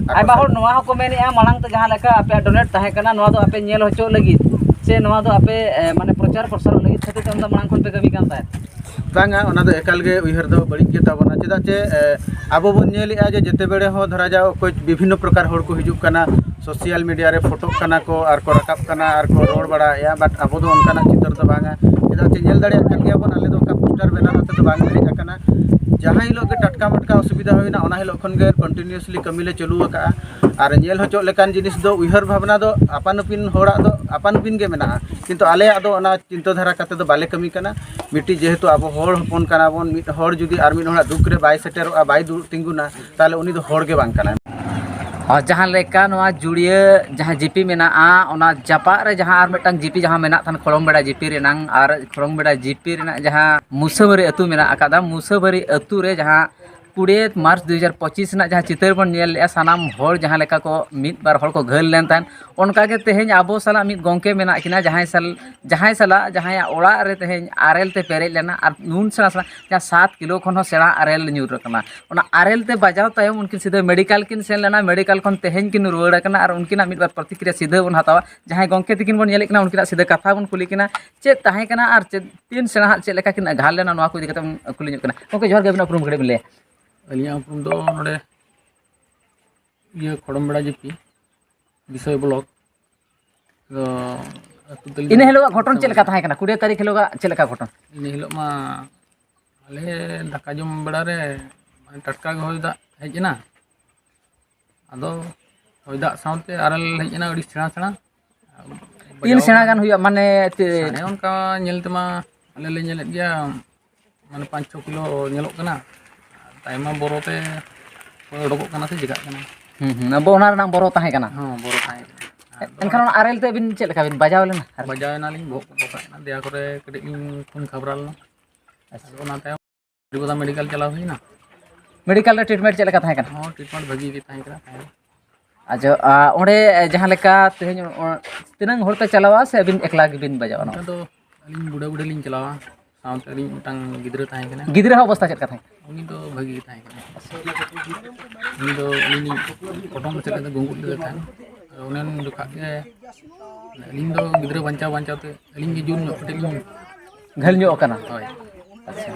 ᱟᱠᱚ ᱟᱭᱢᱟ ᱦᱚᱲ ᱥᱟᱶ- ᱱᱚᱣᱟ ᱦᱚᱸᱠᱚ ᱢᱮᱱᱮᱫᱼᱟ, ᱢᱟᱲᱟᱝ ᱛᱮ ᱡᱟᱦᱟᱸ ᱞᱮᱠᱟ ᱟᱯᱮᱭᱟᱜ ᱰᱳᱱᱮᱴ ᱛᱟᱦᱮᱸ ᱠᱟᱱᱟ, ᱱᱚᱣᱟ ᱫᱚ ᱟᱯᱮ ᱧᱮᱞ ᱦᱚᱪᱚ ᱞᱟᱹᱜᱤᱫ ᱥᱮ ᱱᱚᱣᱟ ᱫᱚ ᱟᱯᱮ, ᱮ, ᱢᱟᱱᱮ ᱯᱨᱚᱪᱟᱨ ᱯᱨᱚᱥᱟᱨᱚᱜ ᱞᱟᱹᱜᱤᱫ ᱠᱷᱟᱹᱛᱤᱨ ᱛᱮ ᱚᱱᱟ ᱫᱚ ᱢᱟᱲᱟᱝ ᱠᱷᱚᱱ ᱯᱮ ᱠᱟᱹᱢᱤ ᱠᱟᱱ ᱛᱟᱦᱮᱸᱫ? ᱵᱟᱝᱟ, ᱚᱱᱟ ᱫᱚ ᱮᱠᱟᱞ ᱜᱮ ᱩᱭᱦᱟᱹᱨ ᱫᱚ ᱵᱟᱹᱲᱤᱡ ᱜᱮ ᱛᱟᱵᱚᱱᱟ᱾ ᱪᱮᱫᱟᱜ ᱪᱮ, ᱮ, ᱟᱵᱚ ᱵᱚᱱ ᱧᱮᱞᱮᱫᱼᱟ ᱡᱮ ᱡᱮᱛᱮ ᱵᱮᱲᱮ ᱦᱚᱸ ᱫᱷᱚᱨᱟ ᱡᱟᱣ ᱚᱠᱚᱭ ᱵᱤᱵᱷᱤᱱᱱᱚ ᱯᱨᱚᱠᱟᱨ ᱦᱚᱲ ᱠᱚ ᱦᱤᱡᱩᱜ ᱠᱟᱱᱟ, ᱥᱳᱥᱟᱞ ᱢᱤᱰᱤᱭᱟ ᱨᱮ ᱯᱷᱳᱴᱳᱜ ᱠᱟᱱᱟ ᱠᱚ ᱟᱨ ᱠᱚ ᱨᱟᱠᱟᱵ ᱠᱟᱱᱟ ᱟᱨ ᱠᱚ ᱨᱚᱲ ᱵᱟᱲᱟᱭᱮᱫᱼᱟ, but ᱟᱵᱚ ᱫᱚ ᱚᱱᱠᱟᱱᱟᱜ ᱪᱤᱛᱟᱹᱨ ᱫᱚ ᱵᱟᱝᱟ᱾ ᱪᱮᱫᱟᱜ ᱪᱮ ᱧᱮᱞ ᱫᱟᱲᱮᱭᱟᱜ ᱠᱟᱱ ᱜᱮᱭᱟ ᱵᱚᱱ, ᱟᱞᱮ ᱫᱚ ᱚᱱᱠᱟ ᱯᱳᱥᱴᱟᱨ ᱵᱮᱱᱟᱨ ᱟᱛᱮ ᱫᱚ ᱵᱟᱝ ᱞᱮ ᱦᱮᱡ ᱟᱠᱟᱱᱟ᱾ ᱡᱟᱦᱟᱸ ᱦᱤᱞᱳᱜ ᱜᱮ ᱴᱟᱴᱠᱟ ᱢᱟᱴᱠᱟ ᱚᱥᱩᱵᱤᱫᱷᱟ ᱦᱩᱭᱱᱟ, ᱚᱱᱟ ᱦᱤᱞᱳᱜ ᱠᱷᱚᱱ ᱜᱮ ᱠᱚᱱᱴᱤᱱᱤᱭᱩᱥᱞᱤ ᱠᱟᱹᱢᱤ ᱞᱮ ᱪᱟᱹᱞᱩ ᱟᱠᱟᱫᱼᱟ᱾ ᱟᱨ ᱧᱮᱞ ᱦᱚᱪᱚᱜ ᱞᱮᱠᱟᱱ ᱡᱤᱱᱤᱥ ᱫᱚ ᱩᱭᱦᱟᱹᱨ ᱵᱷᱟᱵᱽᱱᱟ ᱫᱚ ᱟᱯᱟᱱ ᱟᱹᱯᱤᱱ ᱦᱚᱲᱟᱜ ᱫᱚ ᱟᱯᱟᱱ ᱟᱹᱯᱤᱱ ᱜᱮ ᱢᱮᱱᱟᱜᱼᱟ, ᱠᱤᱱᱛᱩ ᱟᱞᱮᱭᱟᱜ ᱫᱚ ᱚᱱᱟ ᱪᱤᱱᱛᱟᱹ ᱫᱷᱟᱨᱟ ᱠᱟᱛᱮ ᱫᱚ ᱵᱟᱞᱮ ᱠᱟᱹᱢᱤ ᱠᱟᱱᱟ᱾ ᱢᱤᱫᱴᱤᱡ ᱡᱮᱦᱮᱛᱩ ᱟᱵᱚ ᱦᱚᱲ ᱦᱚᱯᱚᱱ ᱠᱟᱱᱟ ᱵᱚᱱ, ᱢᱤᱫ ᱦᱚᱲ ᱡᱩᱫᱤ ᱟᱨ ᱢᱤᱫ ᱦᱚᱲᱟᱜ ᱫᱩᱠ ᱨᱮ ᱵᱟᱭ ᱥᱮᱴᱮᱨᱚᱜᱼᱟ, ᱵᱟᱭ ᱫᱩᱲᱩᱵ ᱛᱤᱸᱜᱩᱱᱟ, ᱛᱟᱦᱚᱞᱮ ᱩᱱᱤ ᱫᱚ ᱦᱚᱲ ᱜᱮ ᱵᱟᱝ ᱠᱟᱱᱟᱭ᱾ ᱟᱨ ᱡᱟᱦᱟᱸ ᱞᱮᱠᱟ ᱱᱚᱣᱟ ᱡᱩᱲᱤᱭᱟᱹ ᱡᱟᱦᱟᱸ ᱡᱤᱯᱤ ᱢᱮᱱᱟᱜᱼᱟ, ᱚᱱᱟ ᱡᱟᱯᱟᱜ ᱨᱮ ᱡᱟᱦᱟᱸ ᱟᱨ ᱢᱤᱫᱴᱟᱝ ᱡᱤᱯᱤ ᱡᱟᱦᱟᱸ ᱢᱮᱱᱟᱜ ᱛᱟᱦᱮᱱ, ᱠᱷᱚᱲᱚᱝ ᱵᱮᱲᱟ ᱡᱤᱯᱤ ᱨᱮᱱᱟᱝ, ᱟᱨ ᱠᱷᱚᱲᱚᱝ ᱵᱮᱲᱟ ᱡᱤᱯᱤ ᱨᱮᱱᱟᱜ ᱡᱟᱦᱟᱸ ᱢᱩᱥᱟᱹᱵᱟᱹᱨᱤ ᱟᱹᱛᱩ ᱢᱮᱱᱟᱜ ᱟᱠᱟᱫᱟ, ᱢᱩᱥᱟᱹᱵᱟᱹᱨᱤ ᱟᱹᱛᱩ ᱨᱮ ᱡᱟᱦᱟᱸ ᱠᱩᱲᱤ ᱢᱟᱨᱪ ᱫᱩ ᱦᱟᱡᱟᱨ ᱯᱚᱸᱪᱤᱥ ᱨᱮᱱᱟᱜ ᱡᱟᱦᱟᱸ ᱪᱤᱛᱟᱹᱨ ᱵᱚᱱ ᱧᱮᱞ ᱞᱮᱜᱼᱟ, ᱥᱟᱱᱟᱢ ᱦᱚᱲ ᱡᱟᱦᱟᱸ ᱞᱮᱠᱟ ᱠᱚ ᱢᱤᱫ ᱵᱟᱨ ᱦᱚᱲ ᱠᱚ ᱜᱷᱟᱹᱞ ᱞᱮᱱ ᱛᱟᱦᱮᱸᱫ, ᱚᱱᱠᱟᱜᱮ ᱛᱮᱦᱮᱧ ᱟᱵᱚ ᱥᱟᱞᱟᱜ ᱢᱤᱫ ᱜᱚᱢᱠᱮ ᱢᱮᱱᱟᱜ ᱠᱤᱱᱟ, ᱡᱟᱦᱟᱸᱭ ᱥᱟᱞ-, ᱡᱟᱦᱟᱸᱭ ᱥᱟᱞᱟᱜ, ᱡᱟᱦᱟᱸᱭᱟᱜ ᱚᱲᱟᱜ ᱨᱮ ᱛᱮᱦᱮᱧ ᱟᱨᱮᱞ ᱛᱮ ᱯᱮᱨᱮᱡ ᱞᱮᱱᱟ ᱟᱨ ᱱᱩᱱ ᱥᱮᱬᱟ ᱥᱮᱬᱟ ᱡᱟᱦᱟᱸ ᱥᱟᱛ ᱠᱤᱞᱳ ᱠᱷᱚᱱ ᱦᱚᱸ ᱥᱮᱬᱟ ᱟᱨᱮᱞ ᱧᱩᱨ ᱟᱠᱟᱱᱟ᱾ ᱚᱱᱟ ᱟᱨᱮᱞ ᱛᱮ ᱵᱟᱡᱟᱣ ᱛᱟᱭᱚᱢ ᱩᱱᱠᱤᱱ ᱥᱤᱫᱷᱟᱹ ᱢᱮᱰᱤᱠᱟᱞ ᱠᱤᱱ ᱥᱮᱱ ᱞᱮᱱᱟ, ᱢᱮᱰᱤᱠᱟᱞ ᱠᱷᱚᱱ ᱛᱮᱦᱮᱧ ᱠᱤᱱ ᱨᱩᱣᱟᱹᱲ ᱟᱠᱟᱱᱟ ᱟᱨ ᱩᱱᱠᱤᱱᱟᱜ ᱢᱤᱫ ᱵᱟᱨ ᱯᱨᱚᱛᱤᱠᱨᱤᱭᱟ ᱥᱤᱫᱷᱟᱹ ᱵᱚᱱ ᱦᱟᱛᱟᱣᱟ᱾ ᱡᱟᱦᱟᱸᱭ ᱜᱚᱢᱠᱮ ᱛᱤᱠᱤᱱ ᱵᱚᱱ ᱧᱮᱞᱮᱫ ᱠᱤᱱᱟ, ᱩᱱᱠᱤᱱᱟᱜ ᱥᱤᱫᱷᱟᱹ ᱠᱟᱛᱷᱟ ᱵᱚᱱ ᱠᱩᱞᱤ ᱠᱤᱱᱟ, ᱪᱮᱫ ᱛᱟᱦᱮᱸ ᱠᱟᱱᱟ ᱟᱨ ᱪᱮᱫ ᱛᱤᱱ ᱥᱮᱬᱟ ᱦᱟᱜ ᱪᱮᱫ ᱞᱮᱠᱟ ᱠᱤᱱ ᱟᱜᱷᱟᱲ ᱞᱮᱱᱟ, ᱱᱚᱣᱟ ᱠᱚ ᱤᱫᱤ ᱠᱟᱛᱮ ᱵᱚᱱ ᱠᱩᱞᱤ ᱧᱚᱜ ᱠᱤᱱᱟ᱾ ᱜᱚᱢᱠᱮ, ᱡᱚᱦᱟᱨ ᱜᱮ, ᱟᱹᱵᱤᱱᱟᱜ ᱩᱯᱨᱩᱢ ᱠᱟᱹᱴᱤᱡ ᱵᱤᱱ ᱞᱟᱹᱭᱟ᱾ ᱟᱹᱞᱤᱧᱟᱜ ᱩᱯᱨᱩᱢ ᱫᱚ ᱱᱚᱰᱮ ᱤᱭᱟᱹ ᱠᱷᱚᱲᱚᱢ ᱵᱮᱲᱟ ᱡᱤᱯᱤ, ᱵᱤᱥᱚᱭ ᱵᱞᱚᱠ᱾ ᱟᱫᱚ ᱟᱹᱛᱩ ᱛᱟᱹᱞᱤᱧ ᱤᱱᱟᱹ ᱫᱚ ᱦᱤᱞᱳᱜᱟᱜ ᱜᱷᱚᱴᱚᱱ ᱪᱮᱫ ᱞᱮᱠᱟ ᱛᱟᱦᱮᱸ ᱠᱟᱱᱟ? ᱠᱩᱲᱤ ᱛᱟᱹᱨᱤᱠᱷ ᱦᱤᱞᱳᱜᱟᱜ ᱪᱮᱫ ᱞᱮᱠᱟ ᱜᱷᱚᱴᱚᱱ? ᱤᱱᱟᱹ ᱦᱤᱞᱳᱜ ᱢᱟ ᱟᱞᱮ ᱫᱟᱠᱟ ᱡᱚᱢ ᱵᱮᱲᱟ ᱨᱮ ᱢᱟᱱᱮ ᱴᱟᱴᱠᱟ ᱜᱮ ᱦᱚᱭ ᱫᱟᱜ ᱦᱮᱡ ᱮᱱᱟ᱾ ᱟᱫᱚ ᱦᱚᱭ ᱫᱟᱜ ᱥᱟᱶᱛᱮ ᱟᱨᱮᱞ ᱦᱮᱡ ᱮᱱᱟ ᱟᱹᱰᱤ ᱥᱮᱬᱟ ᱥᱮᱬᱟ᱾ ᱛᱤᱱ ᱵᱟᱡᱟᱣ ᱥᱮᱬᱟ ᱮᱱᱟ᱾ ᱜᱟᱱ ᱦᱩᱭᱩᱜᱼᱟ? ᱢᱟᱱᱮ ᱛᱤ- ᱥᱟᱰᱮ ᱚᱱᱠᱟ ᱧᱮᱞ ᱛᱮᱢᱟ ᱟᱞᱮ ᱞᱮ ᱧᱮᱞᱮᱫ ᱜᱮᱭᱟ, ᱢᱟᱱᱮ ᱯᱟᱸᱪ ᱪᱷᱚ ᱠᱤᱞᱳ ᱧᱮᱞᱚᱜ ᱠᱟᱱᱟ᱾ ᱛᱟᱭᱢᱟ ᱵᱚᱨᱚ ᱛᱮ ᱚᱰᱚᱠᱚᱜ ᱠᱟᱱᱟ ᱥᱮ ᱪᱤᱠᱟᱹᱜ ᱠᱟᱱᱟ? ᱦᱩᱸ, ᱦᱩᱸ, ᱟᱵᱚ ᱚᱱᱟ ᱨᱮᱱᱟᱜ ᱵᱚᱨᱚ ᱛᱟᱦᱮᱸ ᱠᱟᱱᱟ᱾ ᱦᱚᱸ, ᱵᱚᱨᱚ ᱛᱟᱦᱮᱸ ᱠᱟᱱᱟ᱾ ᱟᱫᱚ ᱮᱱᱠᱷᱟᱱ ᱚᱱᱟ ᱟᱨᱮᱞ ᱛᱮ ᱟᱹᱵᱤᱱ ᱪᱮᱫ ᱞᱮᱠᱟ ᱵᱤᱱ ᱵᱟᱡᱟᱣ ᱞᱮᱱᱟ? ᱵᱟᱡᱟᱣ ᱮᱱᱟᱞᱤᱧ, ᱵᱚᱦᱚᱜ ᱠᱚ ᱯᱚᱥᱟᱜ ᱮᱱᱟ᱾ ᱫᱮᱭᱟ ᱠᱚᱨᱮ ᱠᱟᱹᱴᱤᱡ ᱞᱤᱧ ᱠᱷᱩᱱ ᱠᱷᱟᱵᱽᱨᱟ ᱞᱮᱱᱟ᱾ ᱟᱪᱪᱷᱟ᱾ ᱟᱫᱚ ᱚᱱᱟ ᱛᱟᱭᱚᱢ ᱵᱟᱨᱤᱯᱟᱫᱟ ᱢᱮᱰᱤᱠᱮᱞ ᱪᱟᱞᱟᱣ ᱦᱩᱭᱱᱟ᱾ ᱢᱮᱰᱤᱠᱮᱞ ᱨᱮ ᱴᱨᱤᱴᱢᱮᱱᱴ ᱪᱮᱫ ᱞᱮᱠᱟ ᱛᱟᱦᱮᱸ ᱠᱟᱱᱟ? ᱦᱚᱸ, ᱴᱨᱤᱴᱢᱮᱱᱴ ᱵᱷᱟᱹᱜᱤ ᱜᱮ ᱛᱟᱦᱮᱸ ᱠᱟᱱᱟ, ᱛᱟᱦᱮᱸ᱾ ᱟᱪᱪᱷᱟ, ᱟ, ᱚᱸᱰᱮ ᱡᱟᱦᱟᱸ ᱞᱮᱠᱟ ᱛᱮᱦᱮᱧ, ᱚ, ᱛᱤᱱᱟᱹᱝ ᱦᱚᱲ ᱯᱮ ᱪᱟᱞᱟᱣᱟ ᱥᱮ ᱟᱹᱵᱤᱱ ᱮᱠᱞᱟ ᱜᱮᱵᱤᱱ ᱵᱟᱡᱟᱣᱟ? ᱚᱱᱠᱟ ᱫᱚ ᱟᱹᱞᱤᱧ ᱵᱩᱰᱷᱟᱹ ᱵᱩᱰᱷᱤ ᱞᱤᱧ ᱪᱟᱞᱟᱣᱟ, ᱥᱟᱶᱛᱮ ᱟᱹᱞᱤᱧ ᱢᱤᱫᱴᱟᱝ ᱜᱤᱫᱽᱨᱟᱹ ᱛᱟᱦᱮᱸ ᱠᱟᱱᱟ᱾ ᱜᱤᱫᱽᱨᱟᱹ ᱦᱚᱸ ᱚᱵᱚᱥᱛᱟ ᱪᱮᱫ ᱞᱮᱠᱟ ᱛᱟᱦᱮᱸ ᱠᱟᱱᱟ? ᱩᱱᱤ ᱫᱚ ᱵᱷᱟᱹᱜᱤ ᱜᱮ ᱛᱟᱦᱮᱸ ᱠᱟᱱᱟ᱾ ᱩᱱᱤ ᱫᱚ ᱟᱹᱞᱤᱧ ᱞᱤᱧ ᱯᱚᱴᱚᱢ ᱦᱚᱪᱚ ᱞᱮᱫᱮ, ᱜᱩᱸᱜᱩᱫ ᱞᱮᱫᱮ ᱛᱟᱦᱮᱸᱫ᱾ ᱟᱫᱚ ᱚᱱᱮ ᱩᱱ ᱡᱚᱠᱷᱟᱜ ᱜᱮ ᱟᱹᱞᱤᱧ ᱫᱚ ᱜᱤᱫᱽᱨᱟᱹ ᱵᱟᱧᱪᱟᱣ ᱵᱟᱧᱪᱟᱣ ᱛᱮ ᱟᱹᱞᱤᱧ ᱜᱮ ᱡᱳᱨ ᱧᱚᱜ ᱠᱟᱹᱴᱤᱡ ᱞᱤᱧ ᱜᱷᱟᱹᱞ ᱧᱚᱜ ᱟᱠᱟᱱᱟ᱾ ᱦᱳᱭ᱾ ᱟᱪᱪᱷᱟ᱾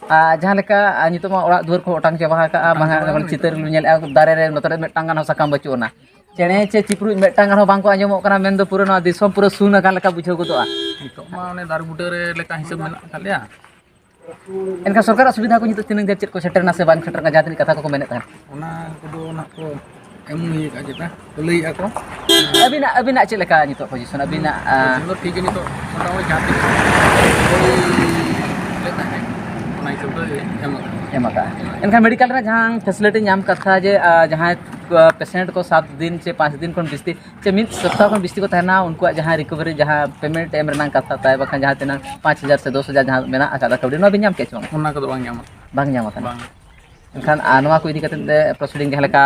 ᱟᱨ ᱡᱟᱦᱟᱸ ᱞᱮᱠᱟ, ᱟᱨ ᱱᱤᱛᱚᱜ ᱢᱟ ᱚᱲᱟᱜ ᱫᱩᱣᱟᱹᱨ ᱠᱚ ᱚᱴᱟᱝ ᱪᱟᱵᱟ ᱟᱠᱟᱜᱼᱟ, ᱚᱴᱟᱝ ᱵᱟᱝ ᱪᱟᱵᱟ ᱟᱠᱟᱱᱟ ᱪᱤᱛᱟᱹᱨ ᱱᱤᱛᱚᱜ᱾ ᱞᱤᱧ ᱧᱮᱞᱮᱫᱼᱟ, ᱫᱟᱨᱮ ᱨᱮ ᱱᱚᱛᱮ ᱨᱮ ᱢᱤᱫᱴᱟᱝ ᱜᱟᱱ ᱦᱚᱸ ᱥᱟᱠᱟᱢ ᱵᱟᱹᱪᱩᱜ ᱟᱱᱟ᱾ ᱪᱮᱬᱮ ᱪᱮ ᱪᱤᱯᱨᱩᱡ ᱢᱤᱫᱴᱟᱝ ᱜᱟᱱ ᱦᱚᱸ ᱵᱟᱝ ᱠᱚ ᱟᱸᱡᱚᱢᱚᱜ ᱠᱟᱱᱟ, ᱢᱮᱱᱫᱚ ᱯᱩᱨᱟᱹ ᱱᱚᱣᱟ ᱫᱤᱥᱚᱢ ᱯᱩᱨᱟᱹ ᱥᱩᱱ ᱟᱠᱟᱱ ᱞᱮᱠᱟ ᱵᱩᱡᱷᱟᱹᱣ ᱜᱚᱫᱚᱜᱼᱟ᱾ ᱱᱤᱛᱚᱜ ᱢᱟ ᱚᱱᱮ ᱫᱟᱨᱮ ᱵᱩᱴᱟᱹ ᱨᱮ ᱞᱮᱠᱟ ᱦᱤᱥᱟᱹᱵ ᱢᱮᱱᱟᱜ ᱟᱠᱟᱫ ᱞᱮᱭᱟ᱾ ᱮᱱᱠᱷᱟᱱ ᱥᱚᱨᱠᱟᱨᱟᱜ ᱥᱩᱵᱤᱫᱷᱟ ᱠᱚ ᱱᱤᱛᱚᱜ ᱛᱤᱱᱟᱹᱜ ᱫᱷᱟᱹᱨᱤᱡ ᱪᱮᱫ ᱠᱚ ᱥᱮᱴᱮᱨᱮᱱᱟ ᱥᱮ ᱵᱟᱝ ᱥᱮᱴᱮᱨ ᱠᱟᱱᱟ, ᱡᱟᱦᱟᱸ ᱛᱤᱱᱟᱹᱜ ᱠᱟᱛᱷᱟ ᱠᱚᱠᱚ ᱢᱮᱱᱮᱫ ᱛᱟᱦᱮᱸᱫ? ᱚᱱᱟ ᱠᱚᱫᱚ ᱱᱟᱜ ᱠᱚ ᱮᱢ ᱦᱩᱭ ᱟᱠᱟᱫᱼᱟ, ᱪᱮᱛᱟ ᱠᱚ ᱞᱟᱹᱭᱮᱫᱼᱟ ᱠᱚ᱾ ᱟᱹᱵᱤᱱᱟᱜ, ᱟᱹᱵᱤᱱᱟᱜ ᱪᱮᱫ ᱞᱮᱠᱟ ᱱᱤᱛᱚᱜ ᱯᱚᱡᱤᱥᱚᱱ? ᱟᱹᱵᱤᱱᱟᱜ, ᱟ, ᱯᱚᱡᱤᱥᱚᱱ ᱫᱚ ᱴᱷᱤᱠ ᱜᱮ, ᱱᱤᱛᱚᱜ ᱢᱚᱴᱟᱢᱩᱴᱤ ᱡᱟᱦᱟᱸ ᱛᱤᱱᱟᱹᱜ ᱞᱮ ᱛᱟᱦᱮᱸ, ᱚᱱᱟ ᱦᱤᱥᱟᱹᱵ ᱫᱚ ᱮᱢ ᱟᱠᱟᱫᱼᱟ᱾ ᱮᱢ ᱟᱠᱟᱫᱼᱟ᱾ ᱮᱱᱠᱷᱟᱱ ᱢᱮᱰᱤᱠᱮᱞ ᱨᱮ ᱡᱟᱦᱟᱸ ᱯᱷᱮᱥᱤᱞᱤᱴᱤ ᱧᱟᱢ ᱠᱟᱛᱷᱟ ᱡᱮ, ᱟ, ᱡᱟᱦᱟᱸᱭ, ᱟ, ᱯᱮᱥᱮᱱᱴ ᱠᱚ ᱥᱟᱛ ᱫᱤᱱ ᱪᱮ ᱯᱟᱸᱪ ᱫᱤᱱ ᱠᱷᱚᱱ ᱵᱤᱥᱛᱤ ᱪᱮ ᱢᱤᱫ ᱥᱚᱯᱛᱟᱦᱚ ᱠᱷᱚᱱ ᱵᱤᱥᱛᱤ ᱠᱚ ᱛᱟᱦᱮᱱᱟ, ᱩᱱᱠᱩᱣᱟᱜ ᱡᱟᱦᱟᱸ ᱨᱤᱠᱚᱵᱷᱟᱨᱤ ᱡᱟᱦᱟᱸ ᱯᱮᱢᱮᱱᱴ ᱮᱢ ᱨᱮᱱᱟᱜ ᱠᱟᱛᱷᱟ ᱛᱟᱭ, ᱵᱟᱠᱷᱟᱱ ᱡᱟᱦᱟᱸ ᱛᱤᱱᱟᱹᱜ ᱯᱟᱸᱪ ᱦᱟᱡᱟᱨ ᱥᱮ ᱫᱚᱥ ᱦᱟᱡᱟᱨ ᱡᱟᱦᱟᱸ ᱢᱮᱱᱟᱜ ᱟᱠᱟᱫᱟ ᱠᱟᱹᱣᱰᱤ, ᱱᱚᱣᱟ ᱵᱤᱱ ᱧᱟᱢ ᱠᱮᱫ ᱪᱮ ᱵᱟᱝ? ᱚᱱᱟ ᱠᱚᱫᱚ ᱵᱟᱝ ᱧᱟᱢᱚᱜ᱾ ᱵᱟᱝ ᱧᱟᱢ ᱟᱠᱟᱱᱟ᱾ ᱵᱟᱝ᱾ ᱮᱱᱠᱷᱟᱱ ᱟᱨ ᱱᱚᱣᱟ ᱠᱚ ᱤᱫᱤ ᱠᱟᱛᱮᱫ ᱯᱨᱚᱥᱤᱰᱤᱝ ᱡᱟᱦᱟᱸ ᱞᱮᱠᱟ